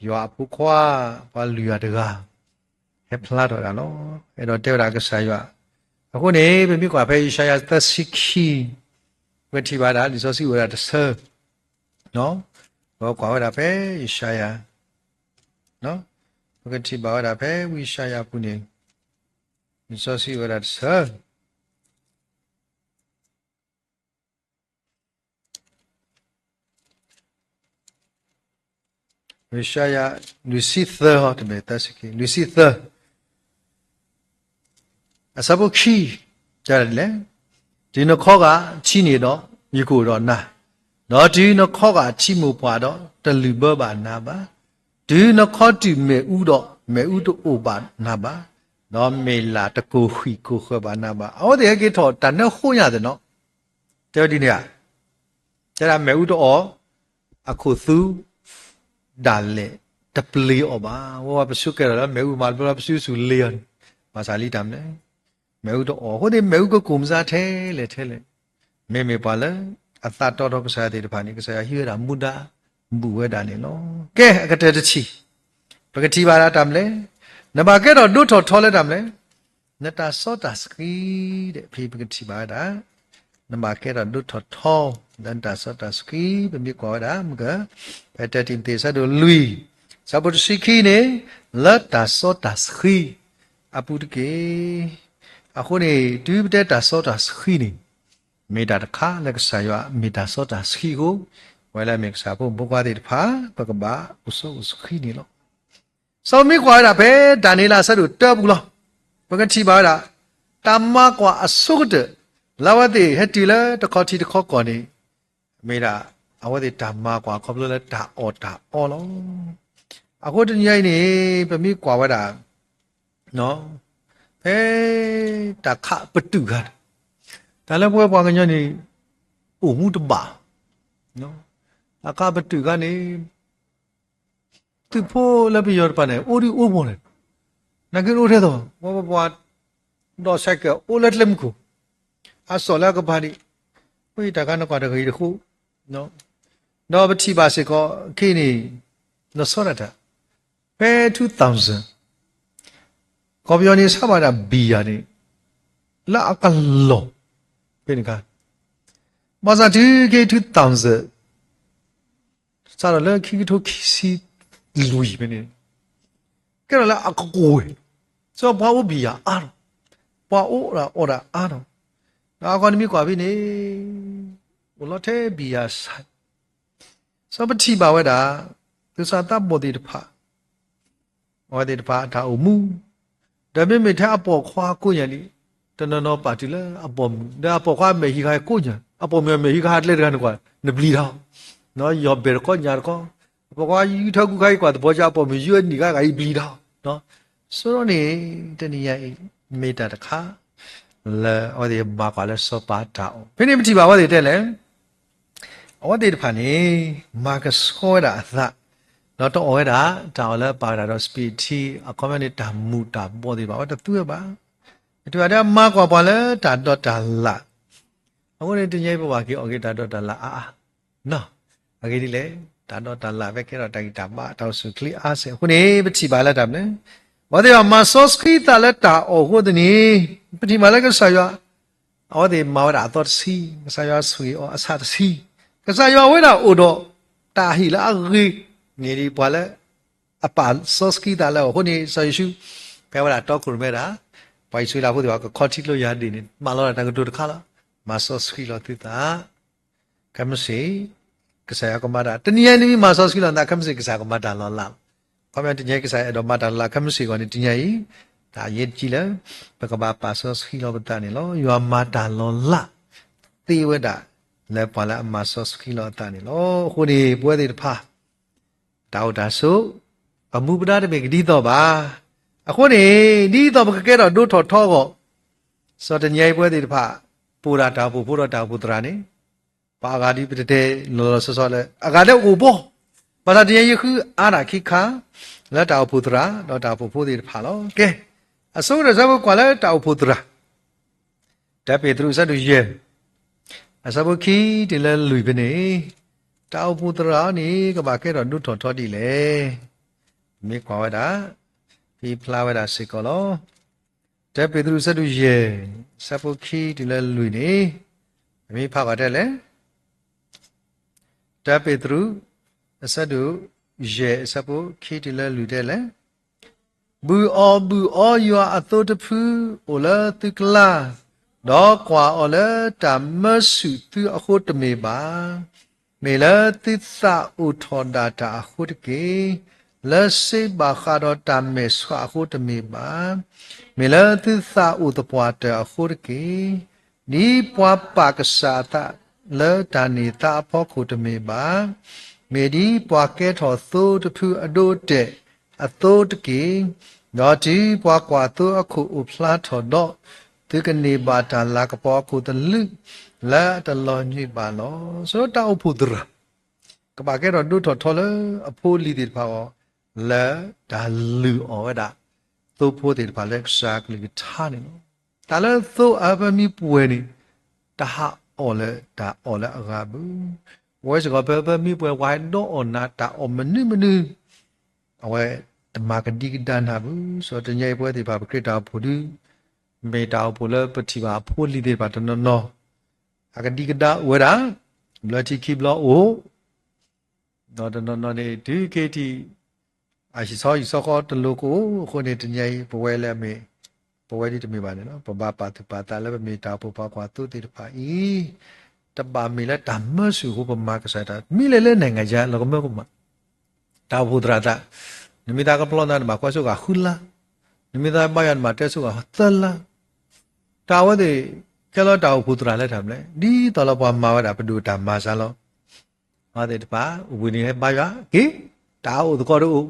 ယွၤအဖိခွါ ပှၤလုၢ်ယွၤတဂၤ ဟဲဖျါထီၣ်ဝဲဒၣ်လီၤ. အဲၣ်ဒိးတဲဝဲဒၣ်ကစၢ်ယွၤ. အဃိန့ၣ် ပမ့ၢ်ကွၢ်ဖဲယၡါယၤသၢဆံခံ, ပကထံၣ်ဘၣ်ဒၣ် လံာ်စီဆှံအိၣ်ဝဲဒၣ်တဆၢ, ပကွၢ်ဝဲဒၣ်ဖဲယၡါယၤ, ပကထံၣ်ဘၣ်ဝဲဒၣ်ဖဲဝံယၡါယၤအပူၤန့ၣ်, လံာ်စီဆှံအိၣ်ဝဲဒၣ်တဆၢ. ယၡါယၤ လွံၢ်ဆံသၢ, တဘ့ၣ်သၢဆံခံ, လွံၢ်ဆံသၢ အဆၢဖိခံ, တဲဒ်လဲၣ်, တုၤနခီဂာ်ထံန့ၣ်ဒီး ယကအိၣ်ဒီးနၤ, ဒီးတုၤနခီဂာ်ထံမိၢ်ပှၢ်ဒီး တလုၢ်ဘၢဘၣ်နၤဘၣ်. တုၤနခီတုာ်မ့ၣ်အူဒီး မ့ၣ်အူတအိၣ်ဘၣ်နၤဘၣ်, ဒီးမ့ၢ်လၢ်တကိၢ်ဃံၣ်ကိၢ်ဃၢၤဘၣ်နၤဘၣ်. အဝဲသ့ၣ်ဟဲက့ၤထီၣ်တၢ်နၢဃိညါသ့ၣ်နီၤ, တဲဝဲဒ်န့ၣ်ဧါ, တဲဒၣ်မ့ၣ်အူတအိၣ် အခိၣ်သူ ဒၣ်လဲာ်တပျ့ၤအီၤဘၣ်. ဝဲပစုကဲထီၣ်လၢမ့ၣ်အူမးတဘျီလၢပစုဆူၣ်လ့ၤအီၤန့ၣ်, ဘၣ်ဆၣ်လံတၢ်မနုၤလဲၣ်, မ့ၣ်အူတအိၣ်အဃိန့ၣ် မ့ၣ်အူကကိၢ်မစါထဲလဲၣ်ထဲလဲၣ်, မ့မ့ၢ်ပှၤလၢအသးတီထီကစၢ်ယွၤသ့ၣ်တဖၣ်န့ၣ် ကစၢ်ယွၤဟံးဝဲဒၣ်မူဒါ ဘူးဝဲဒၣ်န့ၣ်လီၤ. ကဲ အကတၢၢ်တထံၣ်, ပကထံၣ်ဘၣ်ဒၣ်တၢ်မနုၤလဲၣ်, နဘၣ်ကဲထီၣ်ဒိထီၣ်ထီလၢတၢ်မနုၤလဲၣ်, နတၢ်စီတၢ်ဆှံဒီး ဖဲပကထံၣ်ဘၣ်ဝဲဒၣ် နဘၣ်ကဲထီၣ်ဒိထီၣ်ထီ လၢနတၢ်စီတၢ်ဆှံ ပမ့ၢ်ကွၢ်ဝဲဒၣ် မုၢ်က ဖဲတၢတံၤမသ့း အဆၢဒိၣ်လွံၢ် အဆၢဖိတဆံခံန့ၣ် လၢတၢ်စီတၢ်ဆှံအပူၤတက့ၢ်. အဃိန့ၣ် တုၤပတဲတၢ်စီတၢ်ဆှံန့ၣ် မ့ၢ်တၢ်တခါလၢကစၢ်ယွၤမ့ၢ်တၢ်စီတၢ်ဆှံအဃိ ပဝဲလၢအမ့ၢ်ကစၢ်ဖိမုၣ်ဖိခွါသ့ၣ်တဖၣ် ပကဘၣ်အိၣ်စီအိၣ်ဆှံန့ၣ်လီၤ. စီၤပၤမ့ၢ်ကွၢ်ဝဲဒၣ်ဖဲဒၤနံးယ့လးအဆၢဒိၣ်တၢပူၤလီၤ. ပကထံၣ်ဘၣ်ဝဲဒၣ် တၢ်မၤကွၢ်အဆိကတၢၢ် လၢအဝဲသ့ၣ်ဟဲတုၤလၢတခီထံတခီကီၢ်န့ၣ် မ့ၢ်ဒၣ် အဝဲသ့ၣ်တၢ်မၤကွၢ်ခီဖျိလၢတၢ်အီၣ်တၢ်အီလီၤ. အဃိတနံၤအံၤန့ၣ် ပမ့ၢ်ကွၢ်ဝဲဒၣ် ဖဲတၢ်ခးပတုာ်ခါန့ၣ် တၢ်လၢပဝဲပှၤကညီန့ၣ် အိၣ်မူတဘၣ် တၢ်ခးပတုာ်ခါန့ၣ် သုးဖိလၢပယီၤတဖၣ်န့ၣ် အိၣ်ဒံးအိၣ်မီၢ်န့ၣ် နာ်က့အိၣ်ထဲသိး ပှၤပှၤ ဒီးစဲးကဲး အိၣ်လၢကျဲမုၢ်ခိၣ် အစီၣ်လၢအကပၤဒံး အဃိတၢ်ခါန့ၣ်ကွၢ်တဂ့ၤတဃိ ဒီးပထံၣ်ဘၣ်စ့ၢ်ကီး ခဲအံၤန့ၣ် လီၤဆီဒၣ်တၢ် ဖဲ two thousand ကီၢ်ပယီၤန့ၣ် ဆါဘၣ်ဒၣ်ဘံၣ်ယၤန့ၣ် လၢအကလီၢ် ဖဲန့ၣ်ခါ ဘၣ်ဆၣ်တုၤခဲအံၤ two thousand စးထီၣ်လၢခံကထိခံဆံလွံၢ်ဖဲန့ၣ် ကဲထီၣ်လၢအကကွဲၢ် စီၤပှၤအိၣ်ဘံၣ်ယၤအါထီၣ် ပှၤအိၣ်ဒၣ်အီၣ်ဒၣ်အါထီၣ် ဒီးအခီန့ၣ်မ့ၢ်ကွၢ်ဖဲန့ၣ် အိၣ်လီၤထဲဘံၣ်ယၤဆၣ် စီၤပထံၣ်ဘၣ်ဝဲဒၣ် သူၣ်စၢ်သးဘီၣ်သ့ၣ်တဖၣ် အဝဲသ့ၣ်တဖၣ်အတၢ်အိၣ်မူ ဒီးမ့မ့ၢ်ထဲအပိာ်ခွါကိးညါလံ တနီၤနီၤပာ်တုၤလၢအပိာ်မုၣ် ဒီးအပိာ်ခွါအမဲာ်ဟံးခါကိးညါ အပိာ်မုၣ်အမဲာ်ဟံးခါဟးကျဲတဂၤန့ၣ်ကွၢ် နပျံၤတၢ် ယီၢ်ဘဲၣ်တခီညါတခီ အပိာ်ခွါယုၢ်ထၢကူခါအံၤကွၢ်သပှၢ်ကၢ် အပိာ်မုၣ်ယုၢ်အနံၣ်ခါဂၤအံၤပျံၤတၢ် ဆိဒီးန့ၣ် တနံၤညါအံၤ မ့ၢ်တၢ်တခါ လၢအဝဲသ့ၣ်မၤကွၢ်လၢစီၤပၤတၢ်အီၣ် ဖဲန့ၣ်ပထံၣ်ဘၣ်အဝဲသ့ၣ်တဲလဲၣ် အဝဲသ့ၣ်တဖၣ်န့ၣ် မၤကဆှီဝဲဒၣ်အသး ဒီးတအီၣ်ဝဲဒၣ် တၢ်အီၣ်လၢပာ်ဝဲဒၣ်ဒီးစပံးထံ အခီပညီန့ၣ် တၢ်မူးတၢ်ဘီၣ်သ့ၣ်တဖၣ် အဝဲတသူဝဲဘၣ်. ပထံၣ်ဘၣ်တဲမၤကွၢ်ပှၤလၢတၢ်ဒိးတၢ်လၣ် အဃိန့ၣ်တနံၤအံၤပဘၣ်က့ၤအီၣ်က့ၤတၢ်ဒိးတၢ်လၣ်အါအါ အဂ့ၢ်ဒ်လဲၣ် တၢ်ဒိးတၢ်လၣ်ဖဲကဲထီၣ်တၢ်ဂံၢ်တၢ်ဘါ တၢ်အိၣ်ဆူၣ်အိၣ်ချ့အါစဲးအဃိန့ၣ် ပထံၣ်ဘၣ်လၢတၢ်မနုၤ အဝဲသ့ၣ်ဘၣ်မၤစီဆှံသးလၢတၢ်အီၣ်အဃိသတးန့ၣ် ပထံၣ်ဘၣ်လၢကစၢ်ယွၤ အဝဲသ့ၣ်မၤဝဲဒၣ်အသီတဆံ, ကစၢ်ယွၤဆိၣ်ဂ့ၤအီၤအဆၣ်တဆံ, ကစၢ်ယွၤဝဲဒၣ်အိၣ်ဒီး တၢ်ဟ့ၣ်လၢအဂ့ၤန့ၢ်ဒံးပှၤလၢ အပာ်စီဆှံသးလၢအီၤအဃိန့ၣ် စီၤယိၤၡူ ဖဲဝဲဒၣ်တီခိၣ်ရိၣ်မဲဒၣ် ပှၤအံၣ်စရ့လးဖိသ့ၣ်တဖၣ် ကခီထံကျိယၤဒ့ၣ်န့ၣ် မၢလီၤဒၣ်တၢ်ကတိၤတခါလီၤ. မၤစီဆှံလီၤသုသး ခဲမုၢ်ဆ့ၣ် ကစၢ်ယွၤကမၤတၢ် တနံၤညါအံၤ နမ့ၢ်မၤစီဆှံလီၤနသး ခဲမုၢ်ဆ့ၣ် ကစၢ်ကမၤတၢ်လီၤလးလီၤ. ခီပညီ တနံၤညါအံၤ ကစၢ်ယွၤအဲၣ်ဒိးမၤတၢ်လီၤလး ခဲမုၢ်ဆ့ၣ်အဂီၢ်န့ၣ် တနံၤညါအံၤ တၢ်အရေးကြီးလၢ ပကဘၣ်ပာ်စီဆှံလီၤပသးန့ၣ်လီၤ. ယွၤမၤတၢ်လီၤလး သ့ဝဲဒၣ် လၢပှၤလၢအမၤစီဆှံလီၤအသးန့ၣ်လီၤ. အဃိန့ၣ် ပဝဲသ့ၣ်တဖၣ် တၢ်အိၣ်တၢ်ဆိး ပမူပဒါတမ့ၢ်ကဒ်သိးဘၣ်. အဃိန့ၣ် ဒ်သိးပကကဲထီၣ်ဒိထီၣ်ထီအဂီၢ် စီၤတနံၤညါအံၤပဝဲသ့ၣ်တဖၣ် ပအိၣ်ဒၣ်တၢ်အိၣ်ဖှိၣ်ဖိဒီးတၢ်အိၣ်ဖှိၣ်သရၣ်န့ၣ် ပှၤအဂၤဒ်ပတတဲလီၤလီၤဆီဆီလၢ အဂၤဒ်အိၣ်ဘီ ဘၣ်ဆၣ်တနံၤညါအံၤဃုအါဒၣ်ခံခါ လၢတၢ်အိၣ်ဖှိၣ်သရၣ် ဒီးတၢ်အိၣ်ဖှိၣ်ဖိသ့ၣ်တဖၣ်လီၤ. ကဲ အဆိကတၢၢ်ဆၢဖိကွၢ်လၢတၢ်အိၣ်ဖှိၣ်သရၣ် တၢပ့းတရူးအဆၢဒိၣ်ယဲၢ် အဆၢဖိခံတုၤလၢလွံၢ်ဖဲန့ၣ် တၢ်အိၣ်ဖှိၣ်သရၣ်အံၤန့ၣ် ကဘၣ်ကဲထီၣ်ဒိထီၣ်ထီဒ်လဲၣ်. ပမ့ၢ်ကွၢ်ဝဲဒၣ် ဖဲဖျါဝဲဒၣ်စ့ၢ်ကီးလီၤ. တၢပ့းတရူးအဆၢဒိၣ်ယဲၢ် အဆၢဖိခံတုၤလၢလွံၢ်န့ၣ် ပမ့ၢ်ဖးကွၢ်တဲလဲၣ် တၢပ့းတရူး အဆၢဒိၣ်ယဲၢ် အဆၢဖိခံတုၤလၢလွံၢ်တဲလဲၣ်, ဘုၣ်အီၣ်ဘုၣ်အီယွၤအသိတဖု အိၣ်လၢသုကျါ, ဒီးကွၢ်အီၤလၢတၢ်မၢဆူၣ်သုအဃိတမ့ၢ်ဘၣ်. မ့ၢ်လၢသုသးအိၣ်ထီၣ်ဒၣ်တၢ်အဃိတက့ၢ်. လၢစ့ဘၣ်ဃးဒီးတၢ်မဲာ်ဆှးအဃိတမ့ၢ်ဘၣ်. မ့ၢ်လၢသုသးအိၣ်သပှၢ်တၢၢ်အဃိတက့ၢ်. ဒ်ပှၤပာ်ကစၢ်အသးလၢတၢ်န့ၢ်သါအဖီခိၣ်တမ့ၢ်ဘၣ်. မ့ၢ်ဒ်ပှၤကဲထီၣ်သိတဖုအဒိအတဲာ်အသိတက့ၢ်. ဒီးတုၤပှၤကွၢ်သိအခိၣ်အိၣ်ဖျါထီၣ်ဒီး, သုကန့ၢ်ဘၣ်တၢ်လၤကပီၤအခိၣ်သလုးလၢအတလီၤညွံးဘၣ်လီၤ. ဆိတၢ်အိၣ်ဖှိၣ်သရၣ် ကဘၣ်ကဲထီၣ်ဒိထီၣ်ထီလၢအဖိအလံၤသ့ၣ်တဖၣ်အဂီၢ်, လၢတၢ်လုၢ်အီၣ်ဝဲဒၣ် သိဖိသ့ၣ်တဖၣ်လၢကစၢ်အကလုၢ်ကထါန့ၣ်လီၤ. တၢ်လၢသိအဟၢဖၢမံပှဲၤန့ၣ်, တဟးအီၣ်လၢတၢ်အီၣ်လၢအဂၤဘၣ်. ပဝဲစ့ၢ်ကီး ပဟၢဖၢမံပှဲၤ ပှၤဟဲဒိးအီၣ်နၤတၢ်အီၣ်မနုၤမနုၤ, အဝဲတမၤကဒံကဒါနၤဘၣ်. ဆိတနံၤအံၤပဝဲသ့ၣ်တဖၣ် ပခရံာ်တၢ်အိၣ်ဖှိၣ်ဒီး, မ့ၢ်တၢ်အိၣ်ဖှိၣ်လၢပထံၣ်ဘၣ်အဖိအလံၤသ့ၣ်တဖၣ်တနီၤနီၤ အကဒံကဒါအိၣ်ဝဲဒၣ်, ဘျၢထံခံဘျီအိၣ်, ဒီးတနီၤနီၤန့ၣ် တုၤက့ၤထံၣ် အဟံၣ်ဆီဟံၣ်ဆီဃီတလိၤကအိၣ်အဃိန့ၣ် တနံၤအံၤ ပဝဲလၢအမ့ၢ်, ပဝဲဒ်တမ့ၢ်ဘၣ်န့ၣ်လီၤ. ပဘၣ်ပာ်သူၣ်ပာ်သးလၢပမ့ၢ်တၢ်အိၣ်ဖှိၣ်ပှၤကွၢ်သိသ့ၣ်တဖၣ်အံၤ, တဘၣ်မ့ၢ်လၢတၢ်မၢဆူၣ်အဃိပမၤကစၢ်တၢ်, မ့ၢ်လဲၤလၢ နိုင်ငံခြား လီၤကမၢကမၣ် တၢ်အိၣ်ဖှိၣ်သရၣ်သး, နမ့ၢ်သးကပျီနၤ နဘၣ်ကွၢ်စိဂၤဃုလါ, နမ့ၢ်သးဘါယွၤ နဘၣ်တဲစိဂၤသၢလါ, တၢ်အဝဲသ့ၣ် ကဲလီၤတၢ်အိၣ်ဖှိၣ်သရၣ်လၢတၢ်မနုၤလဲၣ်, ဒ်သိးလၢပှၤမၤဝဲဒၣ်ပဒိၣ်တၢ်မၤစၢ်လီၤ. အဝဲသ့ၣ်တဖၣ် အိၣ်ဘှံးနံၤဟဲဘါယွၤက့ၤ, တၢ်အအိၣ်သကိးတအိၣ်,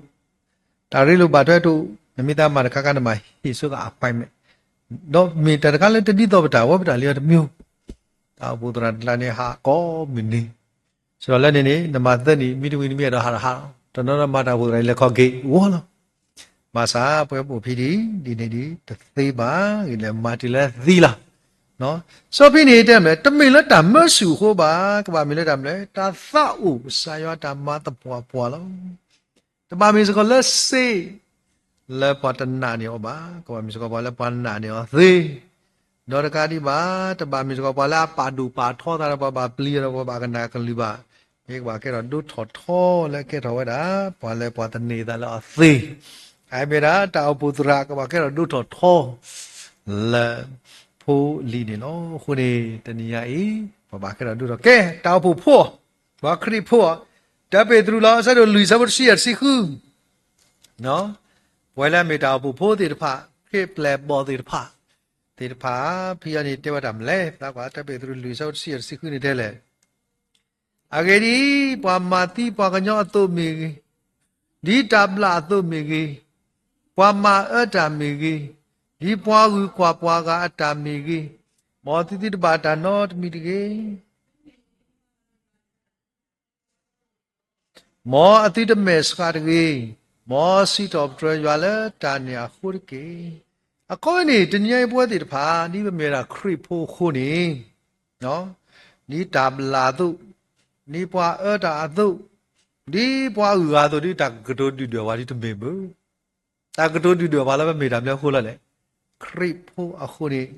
တၢ်ရ့လိာ်ဘၣ်ထွဲတအိၣ်, နမ့ၢ်သးမၤတခါခါ နဘၣ်ဟ့ၣ်စိဂၤ appointment, ဒီးမ့ၢ်တၢ်တခါလၢတဒ်သိးပတၢ်ဝဲ ပတၢ်လံအီၤတမံၤ, တၢ်အိၣ်ဖှိၣ်သရၣ်တကျါန့ၣ် ဟးကိးမုၢ်နံၤ, ဆိဒီးလၢန့ၣ်န့ၣ် နမၤသၢနံၣ် မ့တမ့ၢ် နမ့ၢ်အဲၣ်ဒိးဟးဒီးဟးလီၤ, တနီၤနီၤမၤတၢ်အိၣ်ဖှိၣ်သရၣ် လဲၤခီက့ၤဝီလီၤ. ဘၣ်ဆၣ်ပဝဲပအိၣ်ဖဲဒ်အံၤ ဒ်န့ၣ်ဒ်တသ့ဘၣ်, ဂ့ၤလဲၤမၤတုၤလၢသံလီၤ. စီဖံန့ၣ်တဲမနုၤလဲၣ်, တမ့ၢ်လၢတၢ်မၢဆူၣ်အဃိဘၣ်, ကဘၣ်မ့ၢ်လၢတၢ်မနုၤလဲၣ်, တၢ်သးအိၣ်ကစၢ်ယွၤတၢ်မၤသပှၢ်ပှၢ်လီၤ. တဘၣ်မ့ၢ်စ့ၢ်ကီးလၢစ့ လၢပှၤတနာ်န့ၢ်အီၤဘၣ်, ကဘၣ်မ့ၢ်စ့ၢ်ကီးပှၤလၢပှၤနာ်န့ၢ်အီၤသ့, ဒီးတကးဒံးဘၣ် တဘၣ်မ့ၢ်စ့ၢ်ကီးပှၤလၢအပာ်ဒိၣ်ပာ်ထီသးဒီး ပှၤဘၣ်ပျံၤအီၤဒီး ပှၤဘၣ်ကနၣ်ကလုၢ်ဘၣ်, မ့ၢ်ကဘၣ်ကဲထီၣ်ဒိထီၣ်ထီလၢကဲထီၣ်ဝဲဒၣ် ပှၤလၢပှၤသန့ၤသးလၢအီၤသ့. အမ့ၢ်ဒၣ်တၢ်အိၣ်ဖှိၣ်သရၣ် ကဘၣ်ကဲထီၣ်ဒိထီၣ်ထီ လၢဖိလံၤန့ၣ်လီၤ. အဃိန့ၣ် တနံၤညါအံၤ ပဘၣ်ကဲထီၣ်ဒိထီၣ် ကဲ တၢ်အိၣ်ဖှိၣ်ဖိအီၤ, ပှၤခရံာ်ဖိအီၤ, တၢပ့းတရူးလီၤ အဆၢဒိၣ်လွံၢ် အဆၢဖိတဆံယဲၢ် တဆံဃု, ပဝဲလၢအမ့ၢ်တၢ်အိၣ်ဖှိၣ်ဖိသ့ၣ်တဖၣ်, ခရံာ်ပျဲၢ်ဘီၣ်သ့ၣ်တဖၣ်, သ့ၣ်တဖၣ် ဖဲအံၤန့ၣ် တဲဝဲတၢ်မနုၤလဲၣ်, သးကွၢ်တၢပ့းတရူးလွံၢ် အဆၢဖိတဆံယဲၢ် တဆံဃုန့ၣ်တဲလဲၣ်. အဂ့ၢ်ဒ်အံၤ, ပှၤမၤသံပှၤကညီအသိးမ့ၢ်ဂ့ၤ, ဒ်တၢ်ဘျၣ်အသိးမ့ၢ်ဂ့ၤ, ပှၤမၤအၢတၢ်မ့ၢ်ဂ့ၤ, ဒ်ပှၤဂုၤကွၢ်ပှၤဂၤအတၢ်မ့ၢ်ဂ့ၤ, မ်သုသုတဘၣ်တၢ်နီတမံၤတဂ့ၤ. မ်အသုတမဲာ်ဆှးတဂ့ၤ, မ်စံးထီၣ်ပတြၢၤယွၤလၢတၢ်န့ၣ်အဃိတက့ၢ်. အခီပညီန့ၣ် တနံၤအံၤပဝဲသ့ၣ်တဖၣ် ဒ်ပမ့ၢ်ဝဲဒၣ်ခရံာ်ဖိအဃိန့ၣ်, ဒ်တၢ်ဘျၣ်အသိး, ဒ်ပှၤအၢတၢ်အသိး, ဒ်ပှၤအုၣ်ဂၤအသိး ဒ်တၢ်ကတိၤဒုၣ်ဒွဲၣ်ပှၤဒ်တမ့ၢ်ဘၣ်. တၢ်ကတိၤဒုၣ်ဒွဲၣ်ပှၤလၢပမ့ၢ်တၢ်မနုၤအဃိလဲၣ်, ခရံာ်ဖိအဃိန့ၣ်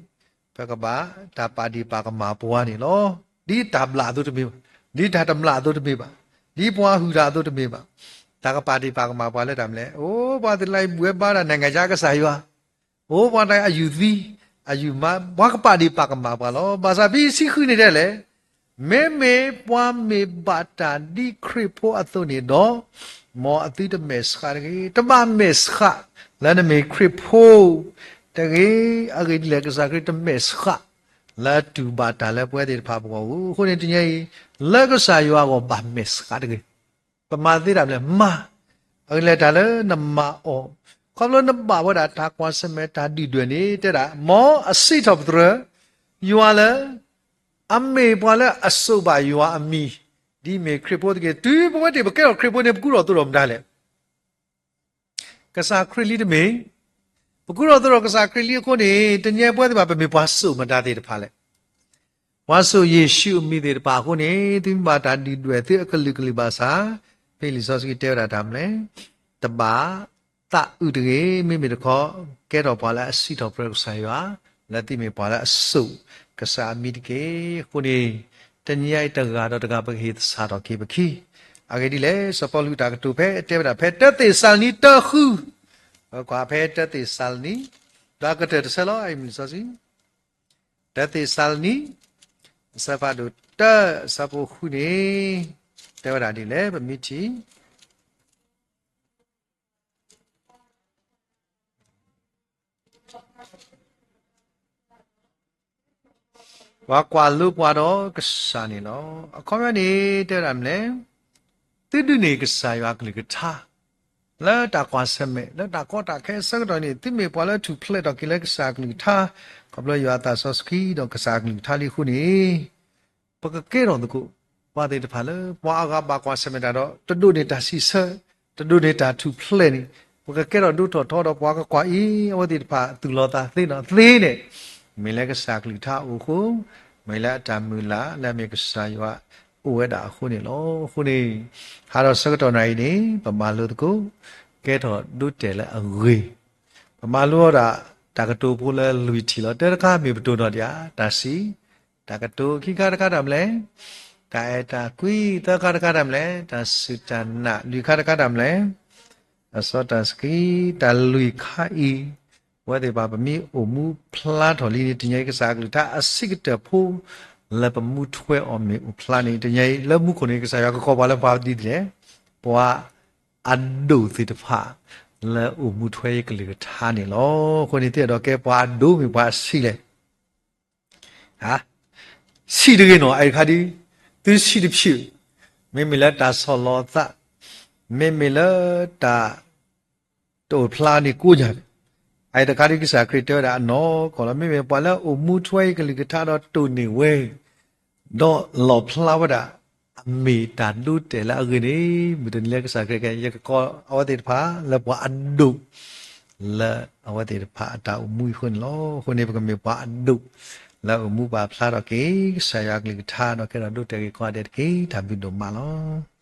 ပကဘၣ်တၢ်ပာ်ဒ့ၣ်ပာ်ကမၣ်ပှၤန့ၣ်လီၤ. ဒ်တၢ်ဘျၣ်အသိးတမ့ၢ်ဘၣ်, ဒ်တၢ်တမျၢ်အသိးတမ့ၢ်ဘၣ်, ဒ်ပှၤဟုၣ်တၢ်အသိးတမ့ၢ်ဘၣ်. တၢ်ကပာ်ဒ့ၣ်ပာ်ကမၣ်ပှၤလၢတၢ်မနုၤလဲၣ်, အိၣ် ပှၤသ့ၣ်တဖၣ်အံၤ ဘှဲဘါတၢ် နိုင်ငံခြား ကစၢ်ယွၤ, အိၣ် ပှၤတၢ်အံၤအယုၢ်သံ, အယုၢ်မါ, ပှၤကပာ်ဒ့ၣ်ပာ်ကမၣ်ပှၤလီၤ. ဘၣ်ဆၣ်ဖဲအံၤ တဆံဃုန့ၣ်တဲလဲၣ်, မ့မ့ၢ်ပှၤမ့ၢ်ဘၣ်တၢ်ဒ်ခရံာ်ဖိအသိးန့ၣ်ဒီး, မ်အသုတမဲာ်ဆှးတဂ့ၤ, တဘၣ်မဲာ်ဆှးလၢနမ့ၢ်ခရံာ်ဖိတဂ့ၤ. အဂ့ၢ်ဒ်လဲၣ်, ကစၢ်ခရံာ်တမဲာ်ဆှးလၢတူၢ်ဘၣ်တၢ်လၢပဝဲသ့ၣ်တဖၣ်အဂီၢ်ဘၣ်. အဃိန့ၣ် တနံၤအံၤ လၢကစၢ်ယွၤအဂီၢ် ဘၣ်မဲာ်ဆှးတဂ့ၤ. ပမၤသ့တၢ်မနုၤလဲၣ်, မၤ, အဂ့ၢ်ဒ်လဲၣ် တၢ်လၢနမၤအီၤ, ခီဖျိနဘၣ်ဝဲဒၣ်တၢ်ကွၢ်ဆၢၣ်မဲာ်တၢ်ဒုၣ်ဒွဲၣ်န့ၣ် တဲဒၣ် မ်အစံးထီၣ်ပတြၢၤယွၤလၢ အမ့ၢ်ပှၤလၢအစိာ်ဘၣ်ယွၤအမံၤ, ဒ်မ့ၢ်ခရံာ်ဖိတက့ၢ်. တုၤပဝဲသ့ၣ်ပကဲထီၣ်ခရံာ်ဖိန့ၣ် ပကူထီၣ်သိးဒီးမတၤလဲၣ်. ကစၢ်ခရံာ်လံတမ့ၢ်, ပကူထီၣ်သိးဒီးကစၢ်ခရံာ်လံအဃိန့ၣ် တနံၤအံၤပဝဲသ့ၣ်တဖၣ် ပမ့ၢ်ပှၤစိာ်မတၤသ့ၣ်တဖၣ်လဲၣ်. ပှၤစိာ်ယ့ၣ်ၡူးအမံၤသ့ၣ်တဖၣ်အဃိန့ၣ် သုမ့ၢ်ဘၣ်တၢ်ဒုၣ်ဒွဲၣ်သုအကလုာ်ကလုာ်ဘၣ်ဆၣ်, ဖဲလံာ်စီဆှံတဲဝဲဒၣ်တၢ်မနုၤလဲၣ်, တဘၣ်သးအုးတဂ့ၤ, မ့မ့ၢ်တခီ ကဲထီၣ်ပှၤလၢအစံးထီၣ်ပတြၢၤကစၢ်ယွၤ, လၢသုမ့ၢ်ပှၤလၢအစိာ်ကစၢ်အမံၤတက့ၢ်. အဃိန့ၣ် တနံၤအံၤတဂၤဒီးတဂၤ ပကဟ့ၣ်သဆၣ်ထီၣ်က့ၤပခံ, အဂ့ၢ်ဒ်လဲၣ်, စီၤပီလူးတၢ်ကတိၤဖဲ တဲဝဲဒၣ်ဖဲ တၢသ့းစၤလနံ တၢဃု, ပကွၢ်ဖဲတၢသ့းစၤလနံ ဒီးကတၢၢ်တဆၢလီၤ အံၤမုၢ်စီဆှံ တၢသ့းစၤလနံ အဆၢဖးဒိၣ်တၢ အဆၢဖိဃုန့ၣ် တဲဝဲဒၣ်ဒ်လဲၣ် ပမ့ၢ်ထံၣ် ပှၤကွၢ်လိပှၤဒီးကစၢ်န့ၣ်လီၤ. အခီပညီန့ၣ် တဲဝဲဒၣ်မနုၤလဲၣ်, သုဒုးန့ၢ်ကစၢ်ယွၤအကလုၢ်ကထါ လၢတၢ်ကွၢ်ဆၢၣ်မဲာ် လၢတၢ်ကီတၢ်ခဲအဆၢကတီၢ်န့ၣ် သုမ့ၢ်ပှၤလၢထူၣ်ဖျဲးထီၣ်က့ၤလၢကစၢ်အကလုၢ်ကထါ ခီဖျိယွၤအသးစီဆှံဒီးကစၢ်အကလုၢ်ကထါလံအဃိန့ၣ် ပကကဲထီၣ်သကိး ပှၤသ့ၣ်တဖၣ်လၢ ပှၤအဂၤဘၣ်ကွၢ်ဆၢၣ်မဲာ်တၢ်ဒီး တဒိးန့ၢ်တၢ်စံးဆၢ, တဒိးန့ၢ်တၢ်ထူၣ်ဖျဲးန့ၣ် ပကကဲထီၣ်ဒိထီၣ်ထီဒီးပှၤကကွၢ်အံၤ အဝဲသ့ၣ်တဖၣ်သူၣ်လီၤသးသ့နီၣ်သ့န့ၣ် မ့ၢ်လၢကစၢ်ကလုၢ်ကထါအအိၣ်အဃိ, မ့ၢ်လၢအတၢ်မုၢ်လၢ်လၢအမ့ၢ်ကစၢ်ယွၤအိၣ်ဝဲဒၣ်အဃိန့ၣ်လီၤ. အဃိန့ၣ် ဟးထီၣ်ဆၢကတီၢ်နၤအံၤန့ၣ် ပမၤလိသကိး ကဲထီၣ်ဒိတဲာ်လၢအဂ့ၤ ပမၤလိအီၤဒၣ် တၢ်ကတိၤဖိလၢလွံၢ်ထံၣ်လီၤ. တၢတခါမ့ၢ်ပတိၢ်နီၣ်ဒံးဧါ, တၢ်စံး, တၢ်ကတိၤ, ခံခါတခါတၢ်မနုၤလဲၣ်, တၢ်အဲၣ်တၢ်ကွံ, သၢခါတခါတၢ်မနုၤလဲၣ်, တၢ်စူၢ်တၢ်နာ်, လွံၢ်ခါတခါတၢ်မနုၤလဲၣ်, တၢ်စီတၢ်ဆှံ, တၢ်လွံၢ်ခါအံၤ အဝဲသ့ၣ်တဖၣ် ပမ့ၢ်အိၣ်မူဖျါထီၣ်လံန့ၣ် တနံၤအံၤကစၢ်အကလုၢ်ကထါအဆံးကတၢၢ်ဖိ လၢပမူထွဲအီၤမ့ၢ်အိၣ်ဖျါန့ၣ် တနံၤအံၤလၢမူခိၣ်န့ၣ် ကစၢ်ယွၤကကိးပှၤလၢပှၤဒ်လဲၣ်, ပှၤအဒိၣ်သ့ၣ်တဖၣ် လၢအိၣ်မူထွဲယကလုၢ်ကထါန့ၣ်လီၤ. အဃိန့ၣ် သုအဲၣ်ဒိးကဲပှၤအဒိၣ်မ့ၢ်ပှၤအဆံးလဲၣ် ဆံးတဂ့ၤနီၣ်, အအံၤတခါဒ် သုဆံးတဖျၢၣ်, မ့မ့ၢ်လၢတၢ်ဆီၣ်လီၤသး, မ့မ့ၢ်လၢတၢ်တအိၣ်ဖျါန့ၣ်ကိးညါ, အအံၤတခါဒ်ကစၢ်ခရံာ်တဲဝဲဒၣ်အနီၢ်ကီၢ်လီၤ. မ့မ့ၢ်ပှၤလၢအိၣ်မူထွဲယကလုၢ်ကထါဒီးတိၢ်န့ၢ်ဝဲ ဒီးလီၣ်ဖျါဝဲဒၣ် အမ့ၢ်တၢ်ဒိတဲာ်လၢအဂ့ၤန့ၣ် မုၢ်တနံၤလၢကစၢ်ခရံာ်ကဲ ယကကိးအဝဲသ့ၣ်တဖၣ်လၢပှၤအဒိၣ် လၢအဝဲသ့ၣ်တဖၣ်အတၢ်အိၣ်မူအံၤအဃိန့ၣ်လီၤ. အဃိန့ၣ် ပကမ့ၢ်ပှၤအဒိၣ် လၢအိၣ်မူပာ်ဖျါထီၣ်က့ၤ ကစၢ်ယွၤအကလုၢ်ကထါ ဒီးကဲထီၣ်ဒိတဲာ်က့ၤကိးဂၤဒဲးတက့ၢ်. တၢ်ဘျုးဒိၣ်မးလီၤ.